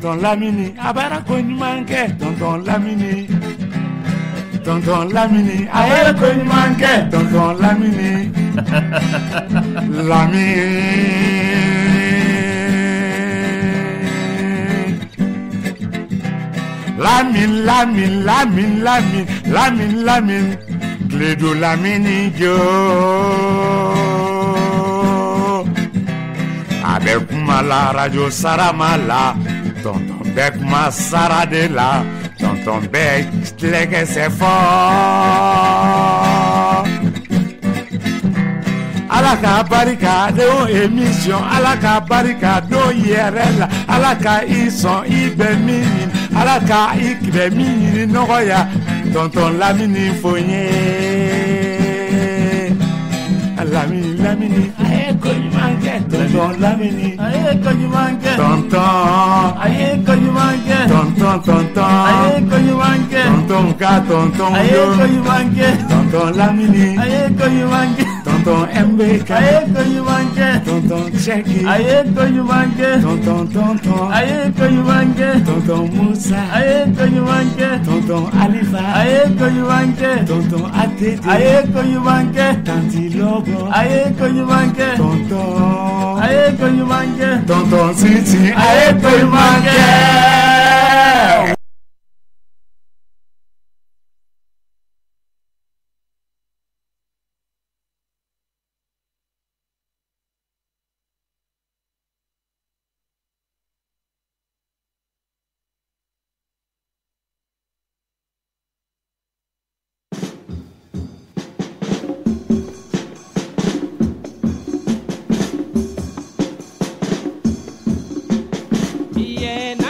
Tonton Lamini a baara ko ɲuman kɛ. Tonton Lamini, Tonton Lamini a ye ko ɲuman kɛ. Tonton Lamini, Lamini. Lamine, Lamine, Lamine, Lamine, Lamine, Lamine, Clédo Lamini jo. A bɛ kuma la radio Sarama la, tonton bɛ kuma sara de la, tonton bɛ tilɛkɛsɛ fɔ. Ala ka barika don émission, Ala ka barika don yɛrɛ la, Ala ka i sɔn i bɛ min ɲini, Ala ka i bɛ min ɲini nɔgɔya, tonton Lamini fo n ye. Lamini, Lamini, a ye ko ɲuman kɛ. Tonton Lamini, a ye ko ɲuman kɛ. Tonton, a ye ko ɲuman kɛ. Tonton, tonton, a ye ko ɲuman kɛ. Tonton ka tonton a ye ko ɲuman kɛ. Tonton Lamini, a ye ko ɲuman kɛ. Tonton MBK, a ye ko ɲuman kɛ. Tonton Cheki, a ye ko ɲuman kɛ. Tonton, tonton, a ye ko ɲuman kɛ. Tonton Musa, a ye ko ɲuman kɛ. Tonton Alifa, a ye ko ɲuman kɛ. Tonton ATT, a ye ko ɲuman kɛ. Tanti Lobo, a ye ko ɲuman kɛ. Tonton, a ye ko ɲuman kɛ. Tonton Sisi, a ye ko ɲuman kɛ. Yeah,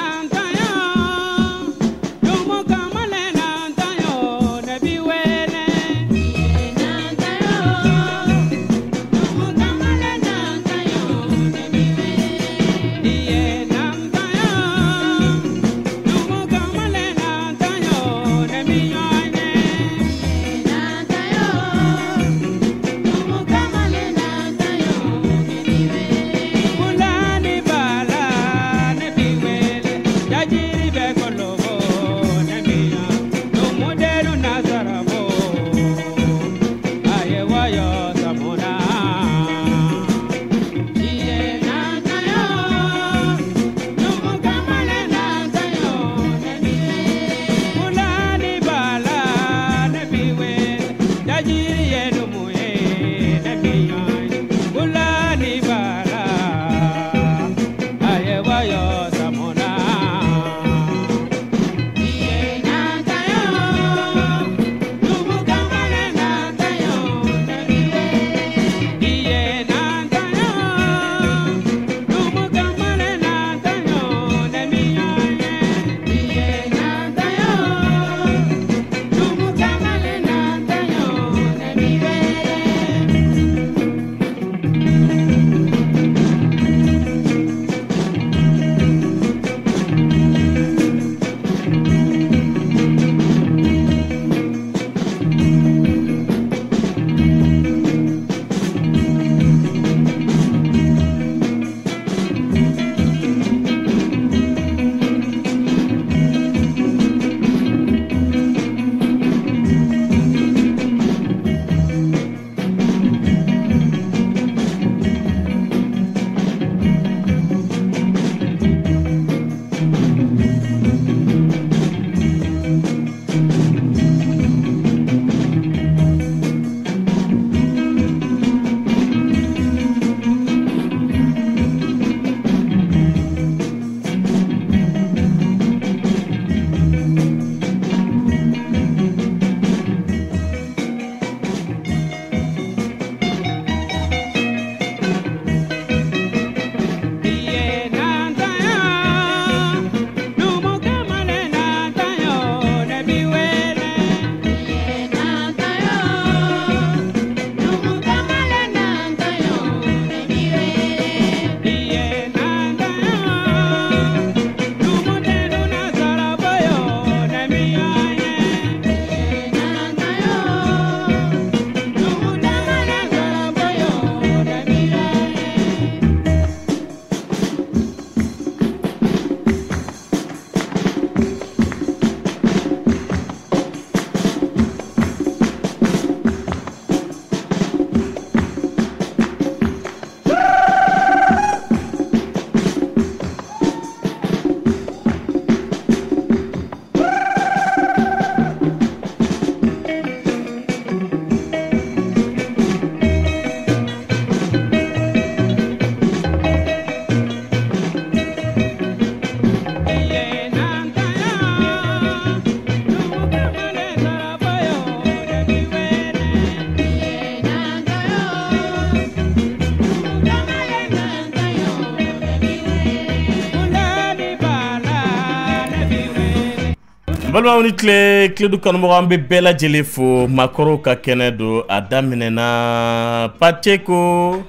Balimaw ni tile, Kledu kanumɔgɔ, an bɛ bɛɛ lajɛlen fo. Maakɔrɔw ka kɛnɛ don, a daminɛna. Paceko,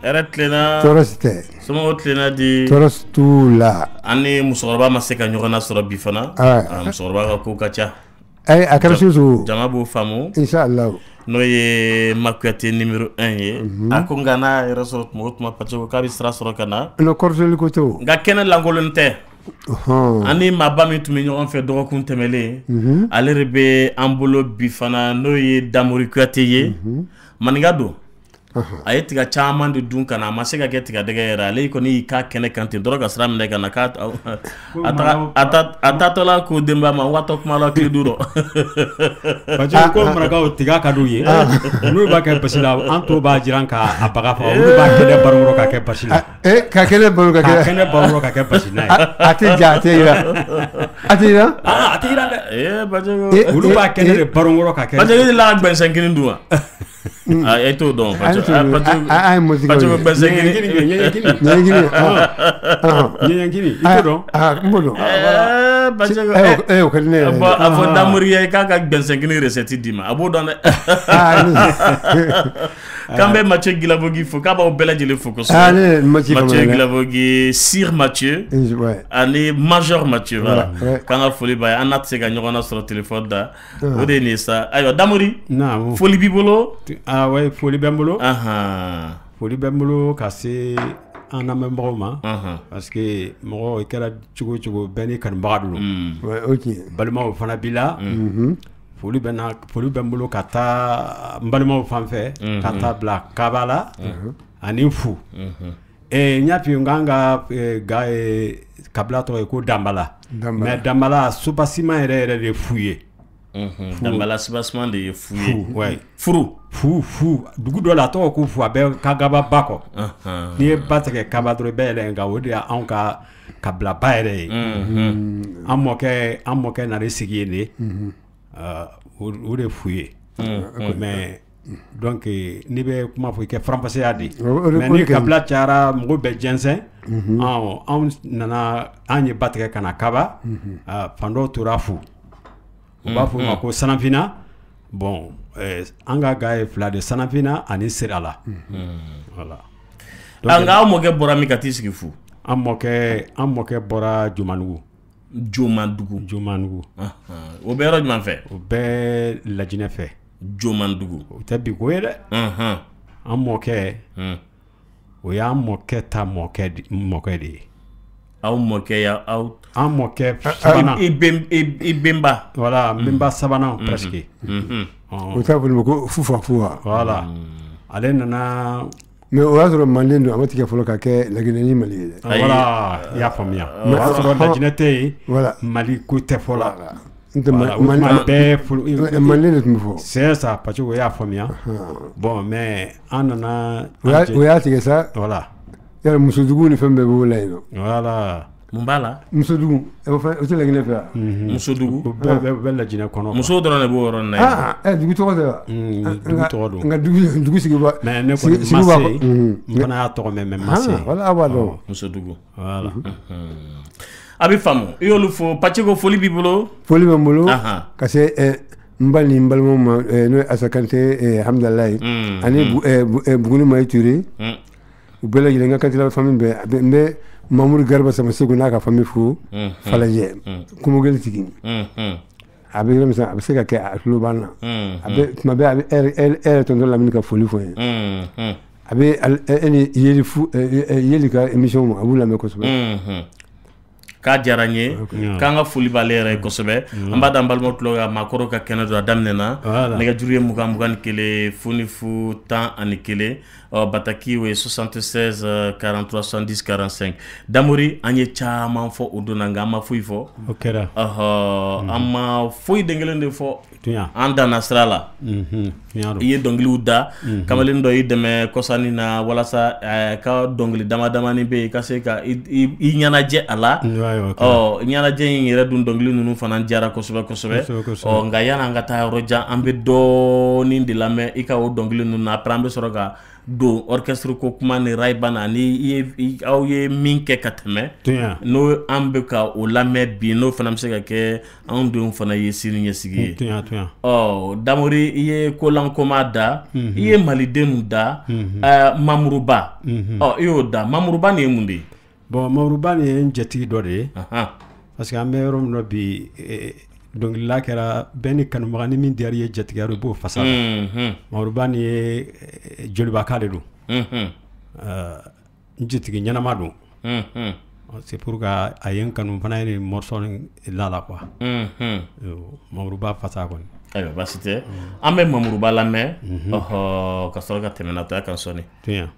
hɛrɛ tilenna? Tɔɔrɔ si tɛ. Somɔgɔw tilenna di? Tɔɔrɔ si t'u la. An ni musokɔrɔba ma se ka ɲɔgɔn nasɔrɔ bi fana. Musokɔrɔba ka ko ka ca. Ayi, a kɛra su. Jama b'o faamu. Inshallah. N'o ye Makuyate numéro 1 ye. A ko nka n'a yɛrɛ sɔrɔ tuma o tuma, Paceko k'a bɛ sira sɔrɔ ka na. No kɔrɔtɔli ko tɛ o. Nka kɛnɛ lankolon tɛ. An ni maaba min tun bɛ ɲɔgɔn fɛ dɔgɔkun tɛmɛlen, ale de bɛ an bolo bi fana, n'o ye Damori Kuyate ye. Maninka don. A ye tiga caman de dun ka na, a ma se ka kɛ tigadɛgɛ yɛrɛ. Ale kɔni y'i k'a kɛnɛ kan ten dɔrɔn ka sira minɛ ka na, k'a a taatɔla ko denba ma waatɔ kuma la kile duuru. Parce que ko marakaw tiga ka d'u ye, n'u b'a kɛ basi la, an tɔw b'a jiran k'a baga faga, olu b'a kɛnɛ baro k'a kɛ basi la. Ka kɛnɛ baro ka k'a kɛnɛ baro ka kɛ basi n'a ye. A tɛ ja, a tɛ yira, a tɛ yira. A tɛ yira dɛ. Bajɛko, olu b'a kɛnɛ de baro ka kɛ. Bajɛko delila ka gbɛnsɛn kini dun wa? E t'o dɔn. An ye mɔtigi. Bajɛko, gbɛnsɛn kini. Ɲɛɲɛkini. Ɲɛɲɛkini, i t'o dɔn? N b'o dɔn. Bajɛko, o ka di ne yɛrɛ ye. A fɔ Damori ye k'a ka gbɛnsɛn kini recette d'i ma, a b'o dɔn dɛ. K'an bɛ Mathieu Guilavogui fo, k'a b'aw bɛɛ lajɛlen fo kosɛbɛ. Ne Mathieu. Mathieu Guilavogui, Sir Mathieu ani Major Mathieu, voilà. K'an ka foli b'a ye. An n'a tɛ se ka ɲɔgɔn nasɔrɔ téléphone da, o de ye nin ye sa. Ayiwa Damori, foli b'i bolo? Ah ouais, foli bɛ n bolo. Foli bɛ n bolo ka se an lamɛnbagaw ma, parce que mɔgɔ i kɛra cogo o cogo, bɛɛ n'i kanubaga don. Balimaw fana b'i la. Foli bɛ na, foli bɛ n bolo ka taa n balimaw fan fɛ, ka taa bila Kaba la ani Fu. N y'a f'i ye n k'an ka ga ye kabila tɔgɔ ye ko Danbala, mais Danbala soubassement yɛrɛ yɛrɛ de ye Fu ye. Danbala soubassement de ye Fu ye. Ouais. Furu. Fu, Fu, dugu dɔ la, a tɔgɔ ko Fu, a bɛ Kagaba ba kɔ. N'i ye ba tigɛ Kaba dɔrɔn, i bɛ yɛlɛ, nka o de y'anw ka kabilaba yɛrɛ ye. An mɔkɛ nana sigi yen de. O de Fu ye. Mais donc n'i bɛ kuma fɔ, i kɛ faranfasiya de. Mais ni kabila cayara, mɔgɔw bɛ jɛnsɛn. Anw nana, an ye ba tigɛ ka na Kaba, fan dɔw tora Fu. U b'a fɔ o ma ko Sanafina. Bon, an ka ga ye fila de, Sanafina ani Sirala. Voilà. Nka aw mɔkɛ bɔra min ka t'i sigi Fu? An mɔkɛ bɔra Jomanugu. Jomadugu. Jomanugu. O bɛ yɔrɔ jumɛn fɛ? O bɛɛ Lajinɛ fɛ. Jomadugu. O tɛ bi ko ye dɛ. An mɔkɛ, o y'an mɔkɛ ta mɔkɛ de ye. Aw mɔkɛ ya aw An mɔkɛ sabanan. I benba. Voilà, n benba sabanan presque. O t'a fɔ ko fufa fuwa. Voilà. Ale nana. Mais o y'a sɔrɔ Manden don, a ma tigɛ fɔlɔ ka kɛ Laginɛ ni Mali ye dɛ. Voilà, i y'a faamuya. O y'a sɔrɔ Lajinɛ tɛ yen. Mali ko tɛ fɔ la. N tɛ bɛɛ. Manden de tun bɛ fɔ. C'est ça, parce que o y'a faamuya. Bon, mais an nana. O y'a tigɛ sa. Voilà. Yala musodugu ni fɛn bɛɛ b'o la yen nɔ. Voilà. Mun b'a la? Musodugu, o tɛ Laginɛ fɛ wa? Musodugu. O bɛɛ Lajinɛ kɔnɔ. Musow dɔrɔn de b'o yɔrɔ in na yen. Dugu tɔgɔ tɛ wa? Dugu tɔgɔ don. Nka dugu sigi b'a. Mais ne kɔni ma se yen. N fana y'a tɔgɔ mɛn, mais n ma se yen. Voilà, a b'a dɔn. Musodugu. Voilà. A bɛ faamu. I y'olu fo. Paciko, foli b'i bolo? Foli bɛ n bolo ka se n ba ni n balimaw ma, n'o ye Asa Kante Hamdalayi ani Buguni Mayi Ture. U bɛɛ lajɛlen, n ka Kantela famille bɛɛ. N bɛ Mamudu Gariba Samaseko n'a ka famille fo Falajɛ Komogeli tigi. A bɛ yɔrɔ min sisan, a bɛ se ka kɛ a tulo b'an na. A bɛ tuma bɛɛ, a bɛ e yɛrɛ tonton Lamini ka foli fɔ n ye. A bɛ e ni Yeli fu Yeli ka émission, a b'u lamɛn kosɛbɛ. K'a diyara n ye, k'an ka foli b'ale yɛrɛ ye kosɛbɛ. An b'a da an balimaw tulo kan, maakɔrɔw ka kɛnɛ don, a daminɛna. Nɛgɛjuru ye 20 21 00 11. Ɔ bataki, o ye 76 43 70 45. Damori, an ye caman fɔ o don na, nka an ma foyi fɔ. O kɛra. Ɔhɔ, an ma foyi den kelen de fɔ. An danna sira la. I ye dɔnkiliw da, kamalen dɔ y'i dɛmɛ kɔsani na walasa ka dɔnkili dama damani bɛ yen, i ka se ka i ɲɛnajɛ a la. Ɔ ɲɛnajɛ in yɛrɛ dun, dɔnkili ninnu fana diyara kosɛbɛ kosɛbɛ. Ɔ nka yan'an ka taa yɔrɔ jan, an bɛ dɔɔnin de lamɛn i ka o dɔnkili ninnu na. Après, an bɛ sɔrɔ ka don orchestre ko kuma ni Rayban ani aw ye min kɛ ka tɛmɛ n'o an bɛ ka o lamɛn bi n'o fana bɛ se ka kɛ anw denw fana ye sini ɲɛsigi ye. Ɔ Damori i ye kolankoma da, i ye malidenw da, Mamuruba ɔ i y'o da. Mamuruba nin ye mun de ye? Bon Mamuruba nin ye n jatigi dɔ de ye parce que an bɛ yɔrɔ min na bi dɔnkilila kɛra bɛɛ ni kanubaga ni min diyara i ye jatigiya i b'o fasa. Mamuruba nin ye jolibaka de don, n jatigi ɲɛnama don. C'est pour que a ye n kanu fana ye nin morceau in la la quoi. Mamuruba fasa kɔni. Ayiwa baasi tɛ, an bɛ Mamuruba lamɛn ɔhɔ ka sɔrɔ ka tɛmɛ n'a ta kan sɔɔni. Tiɲɛ.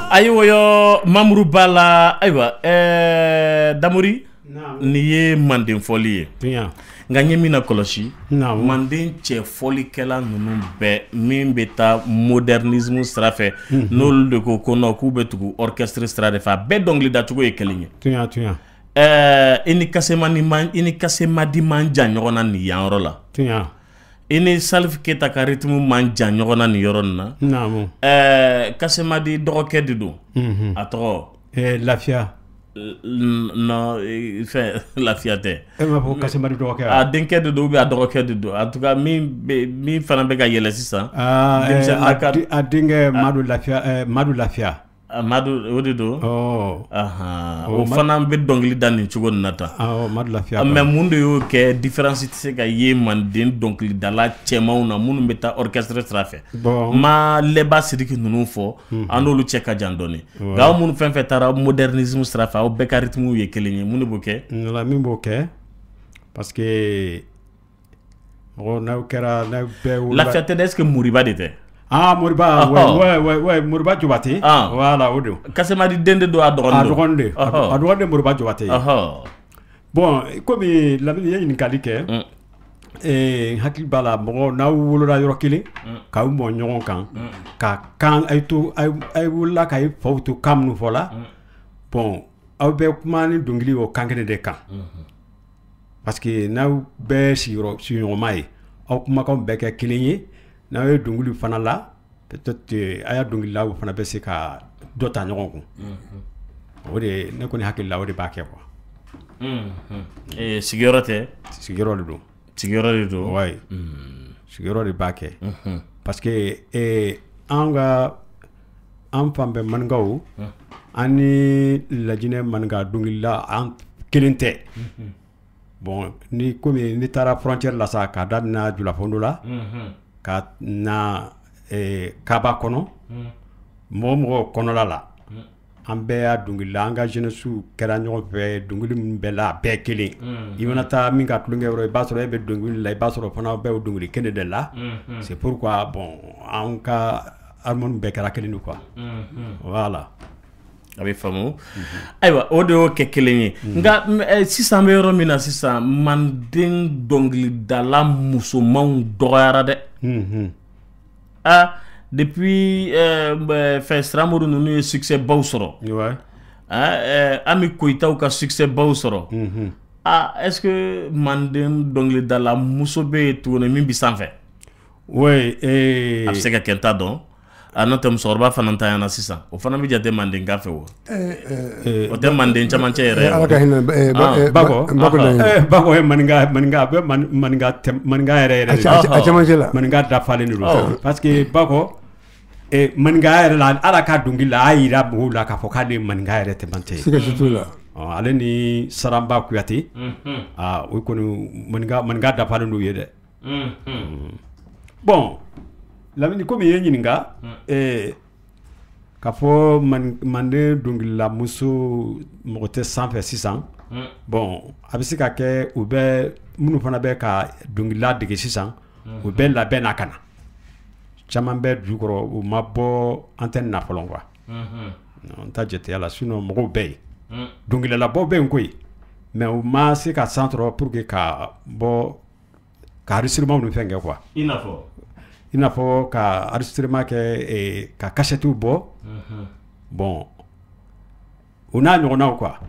Ayiwa Mamuruba la ayiwa Damori nin ye manden fɔli ye nka n ye min na kɔlɔsi manden cɛ fɔlikɛla ninnu bɛɛ min bɛ taa modernisme sira fɛ n'olu de ko non k'u bɛ tugu orchestre sira de fɛ a bɛɛ dɔnkilidacogo ye kelen ye. I ni Kasemadi man jan ɲɔgɔn na nin yan yɔrɔ la. I ni Salif Keita ka rythme man jan ɲɔgɔn na nin yɔrɔ nin na. Kasemadi dɔgɔkɛ de don. A tɔgɔ. Lafiya. Non fɛn Lafiya tɛ. E m'a fɔ Kasemadi dɔgɔkɛ wa? A denkɛ de don ou bien a dɔgɔkɛ de don, en tout cas min fana bɛ ka yɛlɛ sisan. A denkɛ Madu Lafiya Madu Lafiya. Madu o de don. O fana bɛ dɔnkili da nin cogo nin na tan. Madu Lafiya. Mais mun de y'o kɛ différence tɛ se ka ye manden dɔnkilidala cɛmanw na minnu bɛ taa orchestre sira fɛ. Ma Lɛba Sidiki ninnu fɔ an n'olu cɛ ka jan dɔɔni. Nka aw minnu fɛn fɛn taara modernisme sira fɛ aw bɛɛ ka rythme ye kelen ye, mun de b'o kɛ? Min b'o kɛ Parce que mɔgɔ n'aw kɛra n'aw bɛɛ wolola. Lafiya tɛ dɛ, est-ce que Moriba de tɛ? Ah, Moriba, ouais, Moriba Jobate. Voilà, o don. Kasemadi den de don, a dɔgɔnin don. A dɔgɔnin de. A dɔgɔnin de Moriba Jobate. Bon, komi Lamini ye ɲininkali kɛ, n hakili b'a la, mɔgɔ n'aw wolola yɔrɔ kelen, k'aw mɔ ɲɔgɔn kan, ka kan a to a wolola k'a faw to kan minnu fɔ la, bon, aw bɛ kuma ni dɔnkili o kan kelen de kan. Parce que n'aw bɛɛ sigiɲɔgɔnma ye, aw kumakanw bɛɛ kɛ kelen ye, n'aw ye dɔnkili fana la, peut-être a y'a dɔnkililaw fana bɛ se ka dɔ ta ɲɔgɔn kun. O de ne kɔni hakili la, o de b'a kɛ quoi. Sigiyɔrɔ tɛ? Sigiyɔrɔ de don. Sigiyɔrɔ de don. Ouais. Sigiyɔrɔ de b'a kɛ. Parce que an ka an fan bɛɛ maninkaw, an ni Lajinɛ maninka dɔnkilila an kelen tɛ. Bon, ni komi n'i taara frontière la sa, k'a daminɛ Julafondo la, ka na Kaba kɔnɔ, mɔgɔ mɔgɔ kɔnɔla la, an bɛɛ y'a dɔnkilila, an ka jeunesse kɛra ɲɔgɔn fɛ, dɔnkili min bɛɛ la, a bɛɛ kelen. I mana taa min ka tulonkɛ yɔrɔ, i b'a sɔrɔ e bɛ dɔnkili la, i b'a sɔrɔ fana bɛɛ y'o dɔnkili kelen de la. C'est pourquoi, bon, an ka harmonie bɛɛ kɛra kelen de quoi. Voilà. A bɛ faamu. Ayiwa, o de y'o kɛ kelen ye. Nka sisan bɛ yɔrɔ min na sisan, manden dɔnkilidala musomanw dɔgɔyara dɛ. Ah, depuis fɛn Siramori ninnu ye succès baw sɔrɔ. Ami Koyitaw ka succès baw sɔrɔ. Ah, est-ce que manden dɔnkilidala muso bɛ yen tuguni min bɛ sanfɛ? Oui. A bɛ se ka kɛ, n t'a dɔn. A n'o tɛ, musokɔrɔba fana tanyana sisan, o fana bɛ jate mandenka fɛ o. O tɛ manden camancɛ yɛrɛ ye. Ala ka hinɛ Bako. Bako ye maninka, maninka a bɛ maninka maninka yɛrɛ yɛrɛ de. A camancɛ la. Maninka dafalen de don. Parce que Bako maninka yɛrɛ la, ala ka dɔnkili la, a y'a yira mɔgɔw la k'a fɔ k'ale ye maninka yɛrɛ tɛmɛntɛ ye. Siga t'o la. Ale ni Saranba Kuyate, o kɔni maninka maninka dafalen d'u ye dɛ. Bon, Lamini, komi i ye ɲininka, k'a fɔ manden dɔnkililamuso mɔgɔ tɛ sanfɛ sisan, bon, a bɛ se ka kɛ u bɛ minnu fana bɛ ka dɔnkilila dege sisan, u bɛ labɛn na ka na. Caman bɛ dugu kɔrɔ, u ma bɔ antenne na fɔlɔ quoi. N ta jateya la, sinon mɔgɔw bɛ yen. Dɔnkililabɔ bɛ yen koyi, mais u ma se ka san sɔrɔ pour que ka bɔ ka enregistrement ni fɛn kɛ quoi. I n'a fɔ? I n'a fɔ ka enregistrement kɛ, ka cassette bɔ. Bon, o n'a ɲɔgɔnnaw quoi.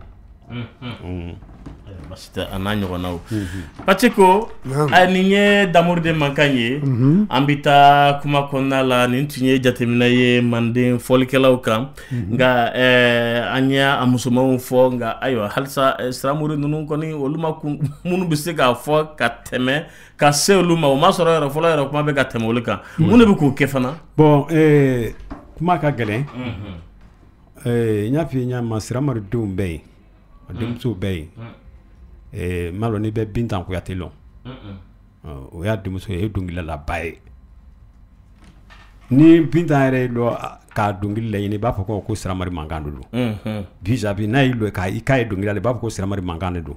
Basi tɛ, a n'a ɲɔgɔnnaw. Paciko, nin ye Damori de mankan ye. An bɛ taa kuma kɔnɔna la. Nin tun ye jateminɛ ye manden fɔlikɛlaw kan. Nka an y'a musomanw fɔ, nka ayiwa, halisa Siramori ninnu kɔni, olu ma kun minnu bɛ se k'a fɔ ka tɛmɛ ka se olu ma, o ma sɔrɔ yɛrɛ fɔlɔ yɛrɛ, kuma bɛ ka tɛmɛ olu kan. Mun de bɛ k'o kɛ fana? Bon, kuma ka gɛlɛn. N y'a f'i ye ɲa ma, Siramori denw bɛ yen, a denmusow bɛ yen. N m'a dɔn n'i bɛ Bintan Kuyate lɔn. O y'a denmuso ye, o ye dɔnkilidalaba ye. Ni Bintan yɛrɛ y'i lɔ k'a dɔnkili laɲini, i b'a fɔ ko Siramori mankan de don. Vis-à-vis n'a y'i lɔ k'a ye dɔnkili la, i b'a fɔ ko Siramori mankan de don.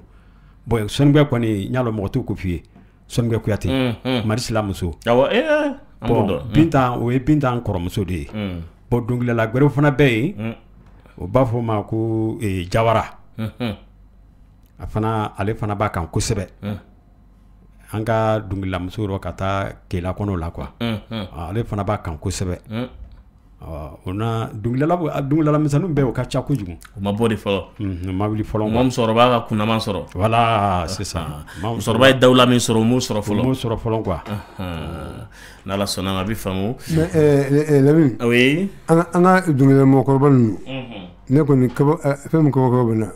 Bon, Sɔnnikɛ kɔni, n y'a lɔn mɔgɔ t'o ko f'i ye. Sɔnnikɛ Kuyate, Mari Sila muso. Bon, Bintan, o ye Bintan kɔrɔmuso de ye. Bon, dɔnkilidala gbɛrɛw fana bɛ yen, o b'a fɔ o ma ko Jawara. A fana, ale fana b'a kan kosɛbɛ. An ka dɔnkililamuso yɔrɔ ka taa Kela kɔnɔ la quoi. Ale fana b'a kan kosɛbɛ. O na dɔnkilidala misɛnninw bɛɛ, o ka ca kojugu. U ma bɔ de fɔlɔ. U ma wuli fɔlɔ. U ma musokɔrɔba ka kunnama sɔrɔ. Voilà, c'est ça. Musokɔrɔba ye dawula min sɔrɔ, u m'o sɔrɔ fɔlɔ. U m'o sɔrɔ fɔlɔ quoi. N'Ala sɔnna ma, a bɛ faamu. Mais Lamini. Oui. An ka dɔnkilida mɔgɔkɔrɔba ninnu, ne kɔni fɛn min kabako bɛ na.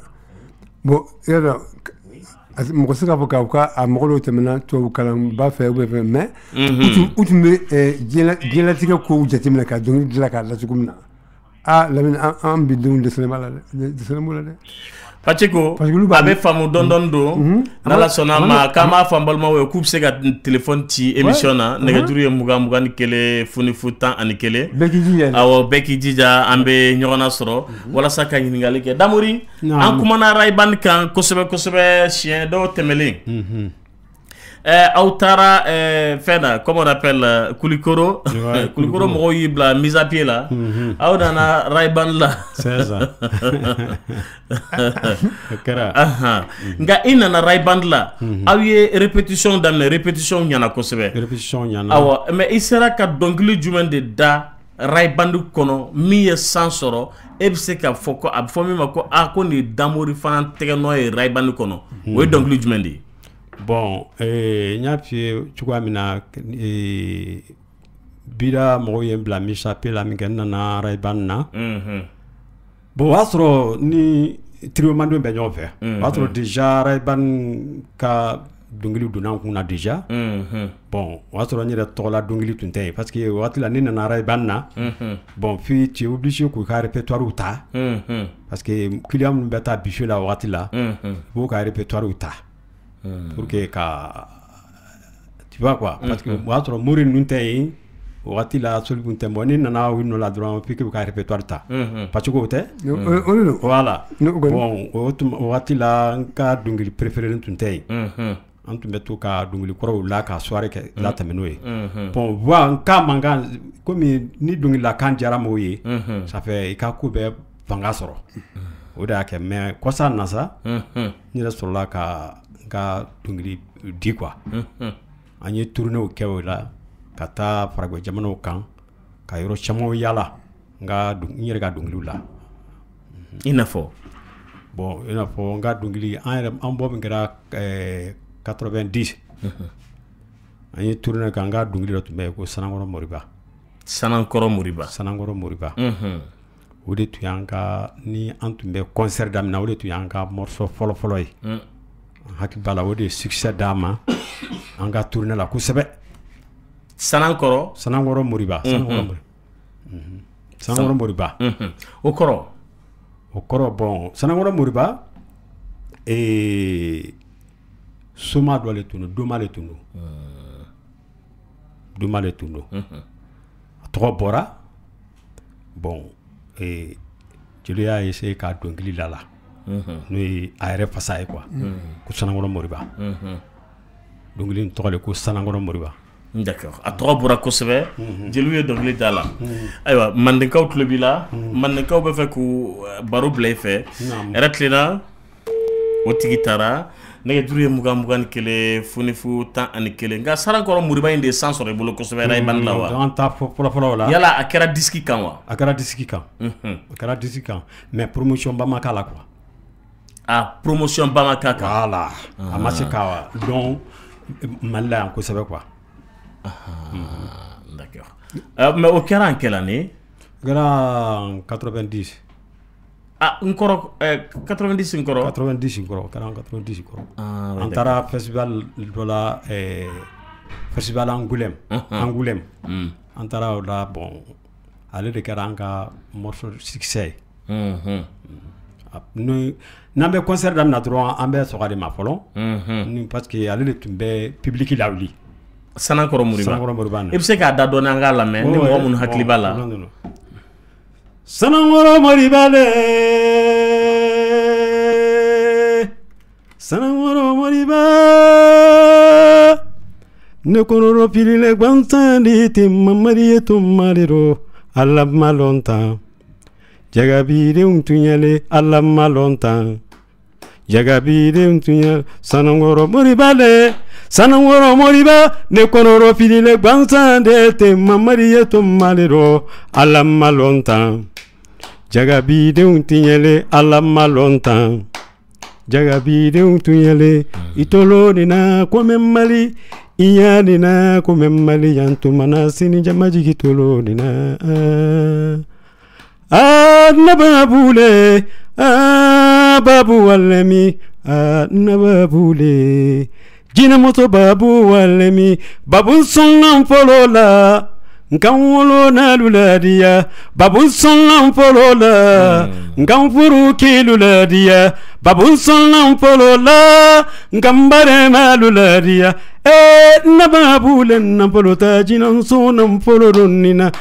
Bon, yala mɔgɔ se k'a fɔ k'a ka mɔgɔ dɔw tɛmɛna tubabu kalanba fɛ ou bien fɛn, mais u tun bɛ diɲɛlatigɛ kow jateminɛ ka dɔnkili dilan k'a la cogo min na. Ah, Lamini, an bi denw dɛsɛlen b'a la dɛ, dɛsɛlen b'o la dɛ. Pacheco a bɛ faamu dɔɔni dɔɔni don n'Ala sɔnna a ma k'an b'a fɔ an balimaw ye k'u bɛ se ka téléphone ci émission na nɛgɛjuru ye 20 21 00 11 bɛɛ k'i jija awɔ bɛɛ k'i jija an bɛ ɲɔgɔn nasɔrɔ walasa ka ɲininkali kɛ Damori an kumana Rail Band kan kosɛbɛ kosɛbɛ siɲɛ dɔw tɛmɛlen aw taara fɛn na comment on appelle Kulikoro Kulikoro mɔgɔw y'i bila mise à pied la aw nana Rail Band la c'est ça o kɛra nka i nana Rail Band la aw ye répétition daminɛ répétition ɲɛna kosɛbɛ répétition ɲɛna awɔ mais i sera ka dɔnkili jumɛn de da Rail Band kɔnɔ min ye san sɔrɔ e bɛ se ka fɔ ko a bɛ fɔ min ma ko aa ko nin ye Damori fana tɛgɛ nɔ ye Rail Band kɔnɔ o ye dɔnkili jumɛn de ye? Bon, n y'a f'i ye cogoya min na bida mɔgɔw ye n bila mise à pied la min kɛ n nana Rail Band na bon o y'a sɔrɔ ni trio manden bɛ ɲɔgɔn fɛ o y'a sɔrɔ déjà Rail Band ka dɔnkili donna n kun na déjà bon o y'a sɔrɔ n yɛrɛ tɔgɔla dɔnkili tun tɛ yen parce que o waati la ne nana Rail Band na bon puis tu es obligé k'u ka répertoire ta parce que client minnu bɛ taa buffet la o waati la i b'u ka répertoire ta pour que ka tu vois quoi parce que o y'a sɔrɔ mori ninnu tɛ yen o waati la soli kun tɛ bon ne nana u nɔ la dɔrɔn f'i k'u ka répertoire ta parce que o tɛ o de don voilà bon o waati la n ka dɔnkili préféré tun tɛ yen an tun bɛ to ka dɔnkili kɔrɔw la ka soirée kɛ latɛmɛ n'o ye bon voix n ka mankan komi ni dɔnkililakan diyara mɔgɔw ye ça fait i ka ko bɛɛ fanga sɔrɔ o de y'a kɛ mais kɔsa na sa n yɛrɛ sɔrɔla ka n ka dɔnkili di quoi an ye tournéew kɛ o la ka taa farajɛ jamanaw kan ka yɔrɔ camanw yala n yɛrɛ ka dɔnkiliw la i n'a fɔ bon i n'a fɔ n ka dɔnkili an yɛrɛ an bɔ min kɛra 90 an ye tournée kɛ an ka dɔnkili dɔ tun bɛ yen ko Sanankɔrɔ Moriba Sanankɔrɔ Moriba Sanankɔrɔ Moriba o de tun y'an ka ni an tun bɛ concert daminɛ o de tun y'an ka morceau fɔlɔ-fɔlɔ ye n hakili b'a la o de ye succès d'an ma an ka tournée la kosɛbɛ Sanankɔrɔ Sanankɔrɔ Moriba Sanankɔrɔ Moriba Sanankɔrɔ Moriba o kɔrɔ o kɔrɔ bon Sanankɔrɔ Moriba soma dɔ de tun don doma de tun don doma de tun don a tɔgɔ bɔra bon jeli y'a essayer ka dɔnkili da la n'o ye a yɛrɛ fasa ye quoi ko Sanankɔrɔ Moriba dɔnkili in tɔgɔ de ko Sanankɔrɔ Moriba d'accord a tɔgɔ bɔra kosɛbɛ jeliw ye dɔnkili da la ayiwa mandenkaw tulo b'i la mandenkaw bɛ fɛ k'u baro bila i fɛ hɛrɛ tilenna o tigi taara nɛgɛjuru ye 20 21 00 11 nka Sanankɔrɔ Moriba in de ye san sɔrɔ i bolo kosɛbɛ Rail Band la wa an ta fɔlɔ-fɔlɔ la yala a kɛra disque kan wa a kɛra disque kan a kɛra disque kan mais promotion ba ma k'a la quoi ah promotion ba ma k'a kan voilà a ma se ka dɔn Mali la yan kosɛbɛ quoi d'accord mais o kɛra en quelle année o kɛra en 90 ah n kɔrɔ 90 n kɔrɔ 90 n kɔrɔ o kɛra en 90 kɔrɔ an taara festival dɔ la festival Angoulême Angoulême an taara o la bon ale de kɛra an ka morceau succès ye n'an bɛ concert daminɛ dɔrɔn an bɛ sɔgɔ de ma fɔlɔ ni parce que ale de tun bɛ public lawuli Sanankɔrɔ Moriba Sanankɔrɔ Moriba i bɛ se k'a da dɔɔni an k'a lamɛn ni mɔgɔ minnu hakili b'a la Sanankɔrɔ Moriba le Sanankɔrɔ Moriba ne kɔnɔrɔ firile gansan de tɛ mamari ye to maliro Ala ma lɔn tan jagabidenw tun yɛlɛ Ala ma lɔn tan jagabidenw tun yɛlɛ Sanankɔrɔ Moriba le Sanankɔrɔ Moriba ne kɔnɔrɔ firile gansan de tɛ mamari ye to maliro Ala ma lɔn tan jagabidenw tun yɛlɛ Ala ma lɔn tan jagabidenw tun yɛlɛ itolo ni na ko mali iya ni na ko mali yan tumana sini jamajigi tolo ni na a nababule a babu walemi a nababule jinamuso babu walemi babu sɔnna fɔlɔ la Nkan wolo na luladiya babu sɔnna fɔlɔ la nkan furu kiluladiya babu sɔnna fɔlɔ la nkan barema luladiya nababule nafolo ta jinɛ sɔnna fɔlɔ donnina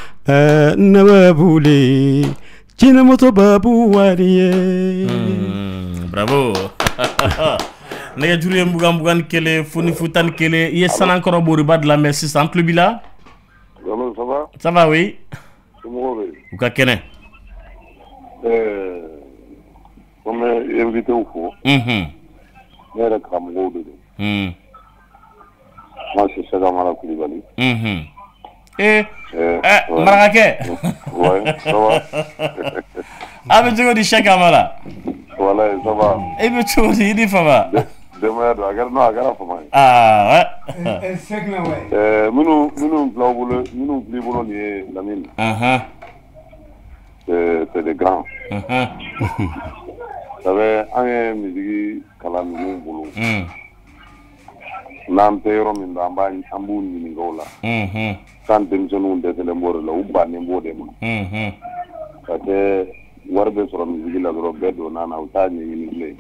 nababule jinɛmuso babu wariye. Bravo. Nɛgɛjuru ye 20 21 0 0 11 i ye Sanankɔrɔ Boriba de lamɛn sisan an tulo b'i la. Ça va? Ça va, oui. U ka kɛnɛ. An bɛ invité fo. Ne yɛrɛ karamɔgɔw de don. Moi, c'est Cheikh Amara Coulibaly. Marakakɛ. Ouais, ça va. A bɛ cogo di Cheikh Amara? Walayi, ça va. E bɛ cogo di i ni fama? Denbaya don, a kɛra non a kɛra fama ye. Ah ouais. Minnu filɛ bolo minnu filɛ i bolo nin ye Lamine. C'est des grands. Ça fait an ye musique kalan ninnu bolo. N'an tɛ yɔrɔ min na an b'u ɲininka o la. Kan denmisɛnninw dɛsɛlen b'o de la u bannen b'o de ma. Ka kɛ wari bɛ sɔrɔ musique la dɔrɔn bɛɛ donna na u t'a ɲɛɲini bilen.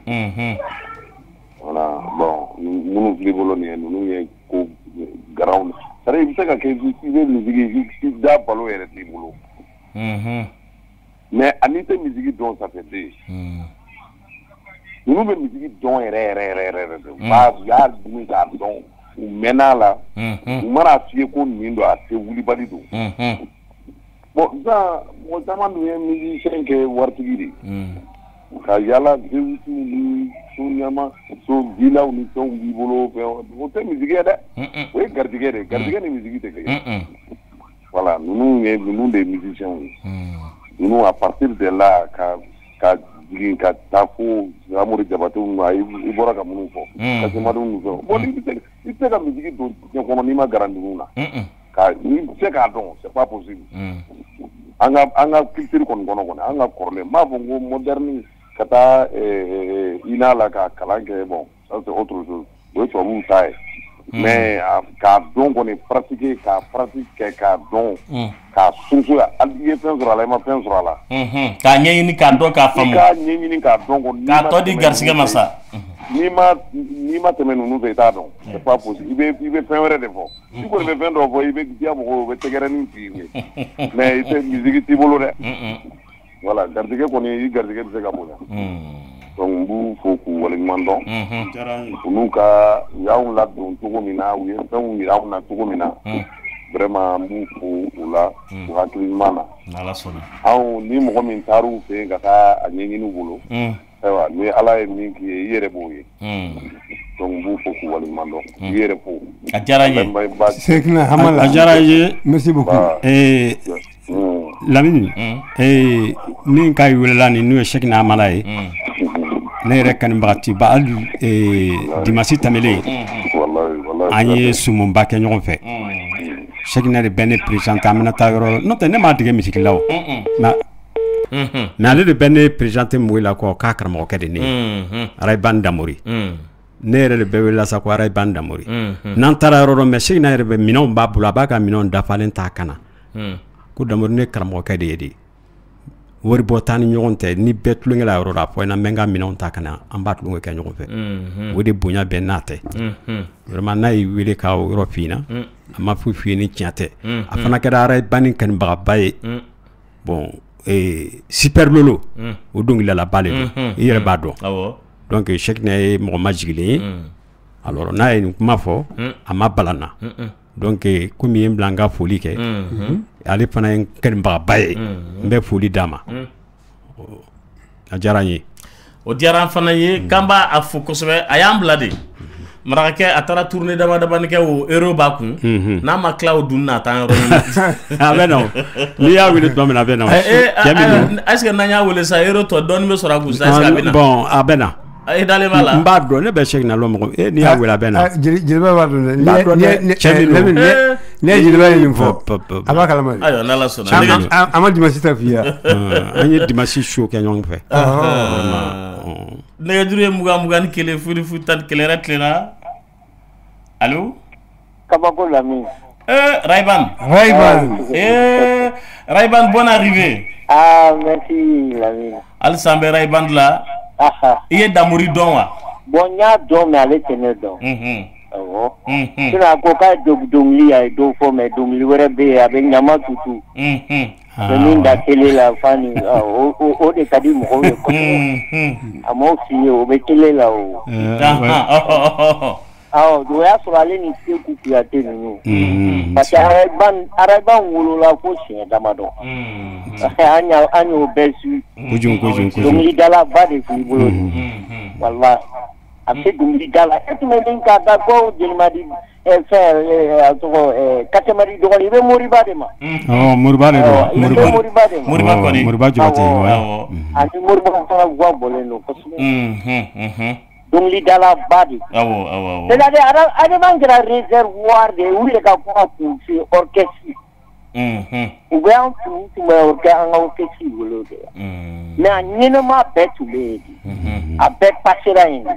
Voilà, bon, minnu filɛ i bolo nin ye ninnu ye ko garanw c'est à dire i bɛ se ka kɛ i bɛ musique i da balo yɛrɛ t'i bolo. Mais ani tɛ musique dɔn ça fait deux. Ninnu bɛ musique dɔn yɛrɛ yɛrɛ yɛrɛ yɛrɛ de. U y'a dun k'a dɔn u mɛnna a la. U mana f'i ye ko nin don a tɛ wulibali don. Bon sisan mɔgɔ caman dun ye musicien kɛ waritigi de ye. Ka yala V8 ni so ɲama so villaw ni fɛnw b'i bolo fɛn o tɛ musique ye dɛ. O ye garijɛgɛ de ye garijɛgɛ ni musique tɛ kelen ye. Voilà ninnu de ye musiciens ye. Ninnu à partir de là ka jigin ka taa fo Amori Jabatew ma i bɔra ka minnu fɔ. Kasimadu ninnu fɛnw bon i tɛ se ka musique don diɲɛ kɔnɔ n'i ma garan ninnu na. Ka n'i tɛ se k'a dɔn c'est pas possible. An ka culture kɔni kɔnɔ kɔni an ka kɔrɔlen n b'a fɔ n ko moderne ka taa INA la ka kalan kɛ bon ça c'est autre chose o ye tubabuw ta ye mais k'a dɔn kɔni pratiquer k'a pratique kɛ k'a dɔn k'a sunsuya hali i ye fɛn sɔrɔ a la i ma fɛn sɔrɔ a la. K'a ɲɛɲini k'a dɔn k'a faamu. I k'a ɲɛɲini k'a dɔn kɔni. K'a tɔ di garisɛgɛ ma sa. N'i ma tɛmɛ ninnu fɛ i t'a dɔn c'est pas possible i bɛ fɛn wɛrɛ de fɔ i kɔni bɛ fɛn dɔw fɔ i bɛ diya mɔgɔw ye u bɛ tɛgɛrɛnin f'i ye mais i tɛ musique t'i bolo dɛ. Voilà garijɛgɛ kɔni i garijɛgɛ bɛ se ka bonya. Donc n b'u fo k'u waleɲuman dɔn. U n'u ka u y'anw ladon cogo min na u ye fɛnw yira anw na cogo min na. Vraiment n b'u fo u la u hakili ɲuman na. N'Ala sɔnna. Anw ni mɔgɔ min taar'u fɛ yen ka taa a ɲɛɲini u bolo. Ayiwa ni Ala ye min k'i ye i yɛrɛ b'o ye. Donc n b'u fo k'u waleɲuman dɔn. I yɛrɛ fo. A diyara n ye. Sekina Hamala. A diyara n ye. Merci beaucoup. Lamini min ka welela nin n'o ye Sekina Hamala ye. Ne yɛrɛ kanubagatiba hali dimanche tɛmɛnen an ye sumunba kɛ ɲɔgɔn fɛ. Sekina de bɛ ne présenté an bɛna taa yɔrɔ n'o tɛ ne m'a dege misiki la o. Mais ale de bɛ ne présenté mɔgɔw la ko k'a karamɔgɔkɛ de ne ye. Arayiban Damori. Ne yɛrɛ de bɛ welela sa ko Arayiban Damori. N'an taara yɔrɔ dɔ mais Sekina yɛrɛ bɛ minɛnw b'a bolo a b'a ka minɛnw dafalen ta ka na. Ko Damori ne karamɔgɔkɛ de ye de. Wari bɔ t'an ni ɲɔgɔn tɛ ni bɛɛ tulonkɛ la yɔrɔ la a fɔ n ɲɛna n bɛ n ka minɛnw ta ka na an b'a tulonkɛ kɛ ɲɔgɔn fɛ. O de bonya bɛ n'a tɛ. Vraiment n'a y'i wele k'a o yɔrɔ f'i ɲɛna a ma foyi f'i ye ni tiɲɛ tɛ. A fana kɛra Arayibani kanubagaba ye. Bon Super Lolo o dɔnkilidalaba de don i yɛrɛ b'a dɔn. Donc Sekina ye mɔgɔ majigilen ye. Alors n'a ye nin kuma fɔ a ma bala n na. Donc komi i ye n bila n ka foli kɛ. Ale fana ye n kanubagaba ye. N bɛ foli d'a ma. A diyara n ye. O diyara an fana ye k'an b'a fo kosɛbɛ a y'an bila de. Marakakɛ a taara tournée dama damani kɛ o euro b'a kun. N'a ma tila o dunni na a t'an yɔrɔ ɲini. A bɛ na o n'i y'a wele tuma min na a bɛ na o. Est ce que n'an y'a wele sa euro tɔ dɔɔni bɛ sɔrɔ a kun sa est ce que a bɛ na. Bon a bɛ na. E dalen b'a la. N b'a dɔn ne bɛ Sekina lɔn mɔgɔ n'i y'a wele a bɛ na. Jeliba b'a dɔn dɛ. N'i ye jeliba ye nin fɔ a b'a kalama. Ayiwa n'Ala sɔnna. A ma dimanche ta f'i ye. An ye dimanche show kɛ ɲɔgɔn fɛ. Nɛgɛjuru ye 20 21 0 0 11 yɛrɛ tilenna. Allo. Kabako Lamini. Ray-Ban. Ray-Ban. Ray-Ban, bonne arrivée. Ah, merci, Lamine. Halisa an bɛ Ray-Ban la. I ye Damori dɔn wa? Bon, n y'a dɔn mais ale tɛ ne dɔn. Awɔ. Sinon a ko k'a ye dɔnkili a ye dɔ fɔ mais dɔnkili wɛrɛ bɛ yen a bɛ ɲama tutu. A bɛ min da télé la fani o de ka di mɔgɔw ye kosɛbɛ. A m'o f'i ye o bɛ télé la o. Awɔ, o y'a sɔrɔ ale ni Seku Kuyate ninnu. Parce que Ray-Ban wolola fo siɲɛ damadɔ. An y'o bɛɛ su. Kojugu kojugu kojugu. Dɔnkilidalaba de tun b'i bolo. Walahi. A bɛ se dɔnkilida la e tun bɛ min k'a da ko Jelimadi fɛn a tɔgɔ Kasemadi dɔgɔnin i bɛ Moriba de ma. Ɔ Moriba de don. I bɛ Moriba de ma. Moriba kɔni. Moriba Jabate. Awɔ. Ani Moriba fana guwa bɔlen don kosɛbɛ. Dɔnkilidalaba de. Awɔ awɔ awɔ. C'est-à-dire Ray-Ban kɛra réservoir de ye u yɛrɛ ka kuma kun se orchestre. U bɛ an tun bɛ an ka orchestre wele o de la. Mais a ɲɛnama bɛɛ tun bɛ yen de. A bɛɛ passera yen de.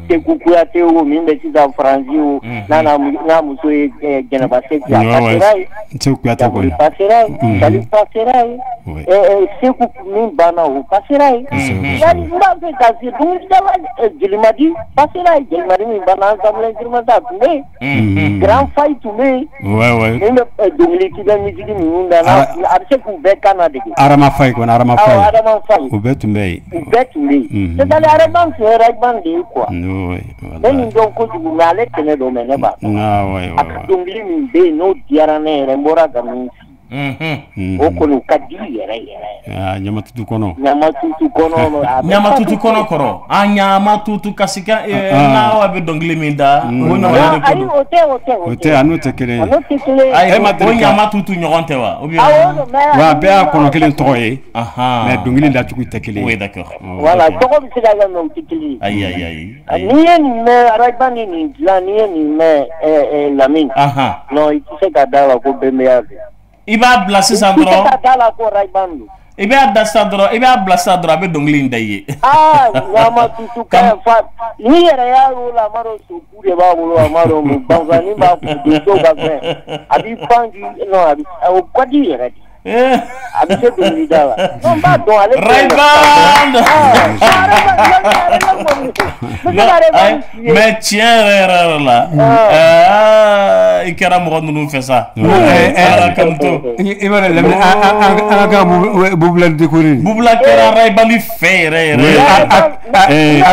Seku Kuyate o min bɛ sisan Faransi o n'a muso ye Jɛnɛba Seku a passera yen. Seku Kuyate kɔni. Passera yen. Salif passera yen. Seku min banna o passera yen. Yani n b'a fɛ ka se dɔnkilidala Jelimadi passera yen. Jelimadi min banna ensemble instrumental a tun bɛ yen. Grand Faye tun bɛ yen. Min bɛ dɔnkili k'i bɛ musique ninnu da a bɛ se k'u bɛɛ kan ladege. Arama Faye kɔni Arama Faye. Awɔ Arama Faye. O bɛɛ tun bɛ yen. U bɛɛ tun bɛ yen. C'est-à-dire Ray-Ban tun ye Ray-Ban de ye quoi. Ne nin dɔn kojugu mais ale tɛ ne dɔn mais ne b'a dɔn. A ka dɔnkili min bɛ yen n'o diyara ne yɛrɛ n bɔra ka min f'i ye. O kɔni o ka di yɛrɛ yɛrɛ. Ɲamatutu kɔnɔ. Ɲamatutu kɔnɔ. Ɲamatutu kɔnɔ kɔrɔ. A ɲamatutu kasi kan n'a bɛ dɔnkili min da. O ɲɔgɔn de ko don. O tɛ o tɛ o tɛ a n'o tɛ kelen ye. A n'o tɛ kelen ye. Ayi o ɲamatutu ɲɔgɔn tɛ wa? Wa a bɛɛ y'a kɔnɔ kelen tɔgɔ ye. Mais dɔnkili dacogo tɛ kelen ye. Oui d'accord. Voilà tɔgɔ bɛ se ka kɛ mais u tɛ kelen ye. Ayi ayi ayi. N'i ye nin mɛn Ray-Ban ni nin dilan n'i ye nin mɛn Lamine. Non i tɛ se ka d'a la ko bɛnbɛya don. I b'a bila sisan dɔrɔn. I tɛ ka d'a la ko Ray-Ban don. I b'a da sisan dɔrɔn i b'a bila sisan dɔrɔn a bɛ dɔnkili in da i ye. Aa ɲamatutu ka fa n'i yɛrɛ y'a y'o la a ma dɔn soku de b'a bolo a ma dɔn mun banfulanin b'a kun donso ka fɛn a b'i pan k'i non a bɛ o ka di yɛrɛ de. A bɛ se dɔnkilida la. Non n b'a dɔn ale. Ray-Ban. Mais tiɲɛ yɛrɛ yɛrɛ la. I kɛra mɔgɔ ninnu fɛ sa. Ala k'an to. I b'a dɔn Lamine an ka Bubula décorer. Bubula kɛra Ray-Ban fɛ yɛrɛ yɛrɛ.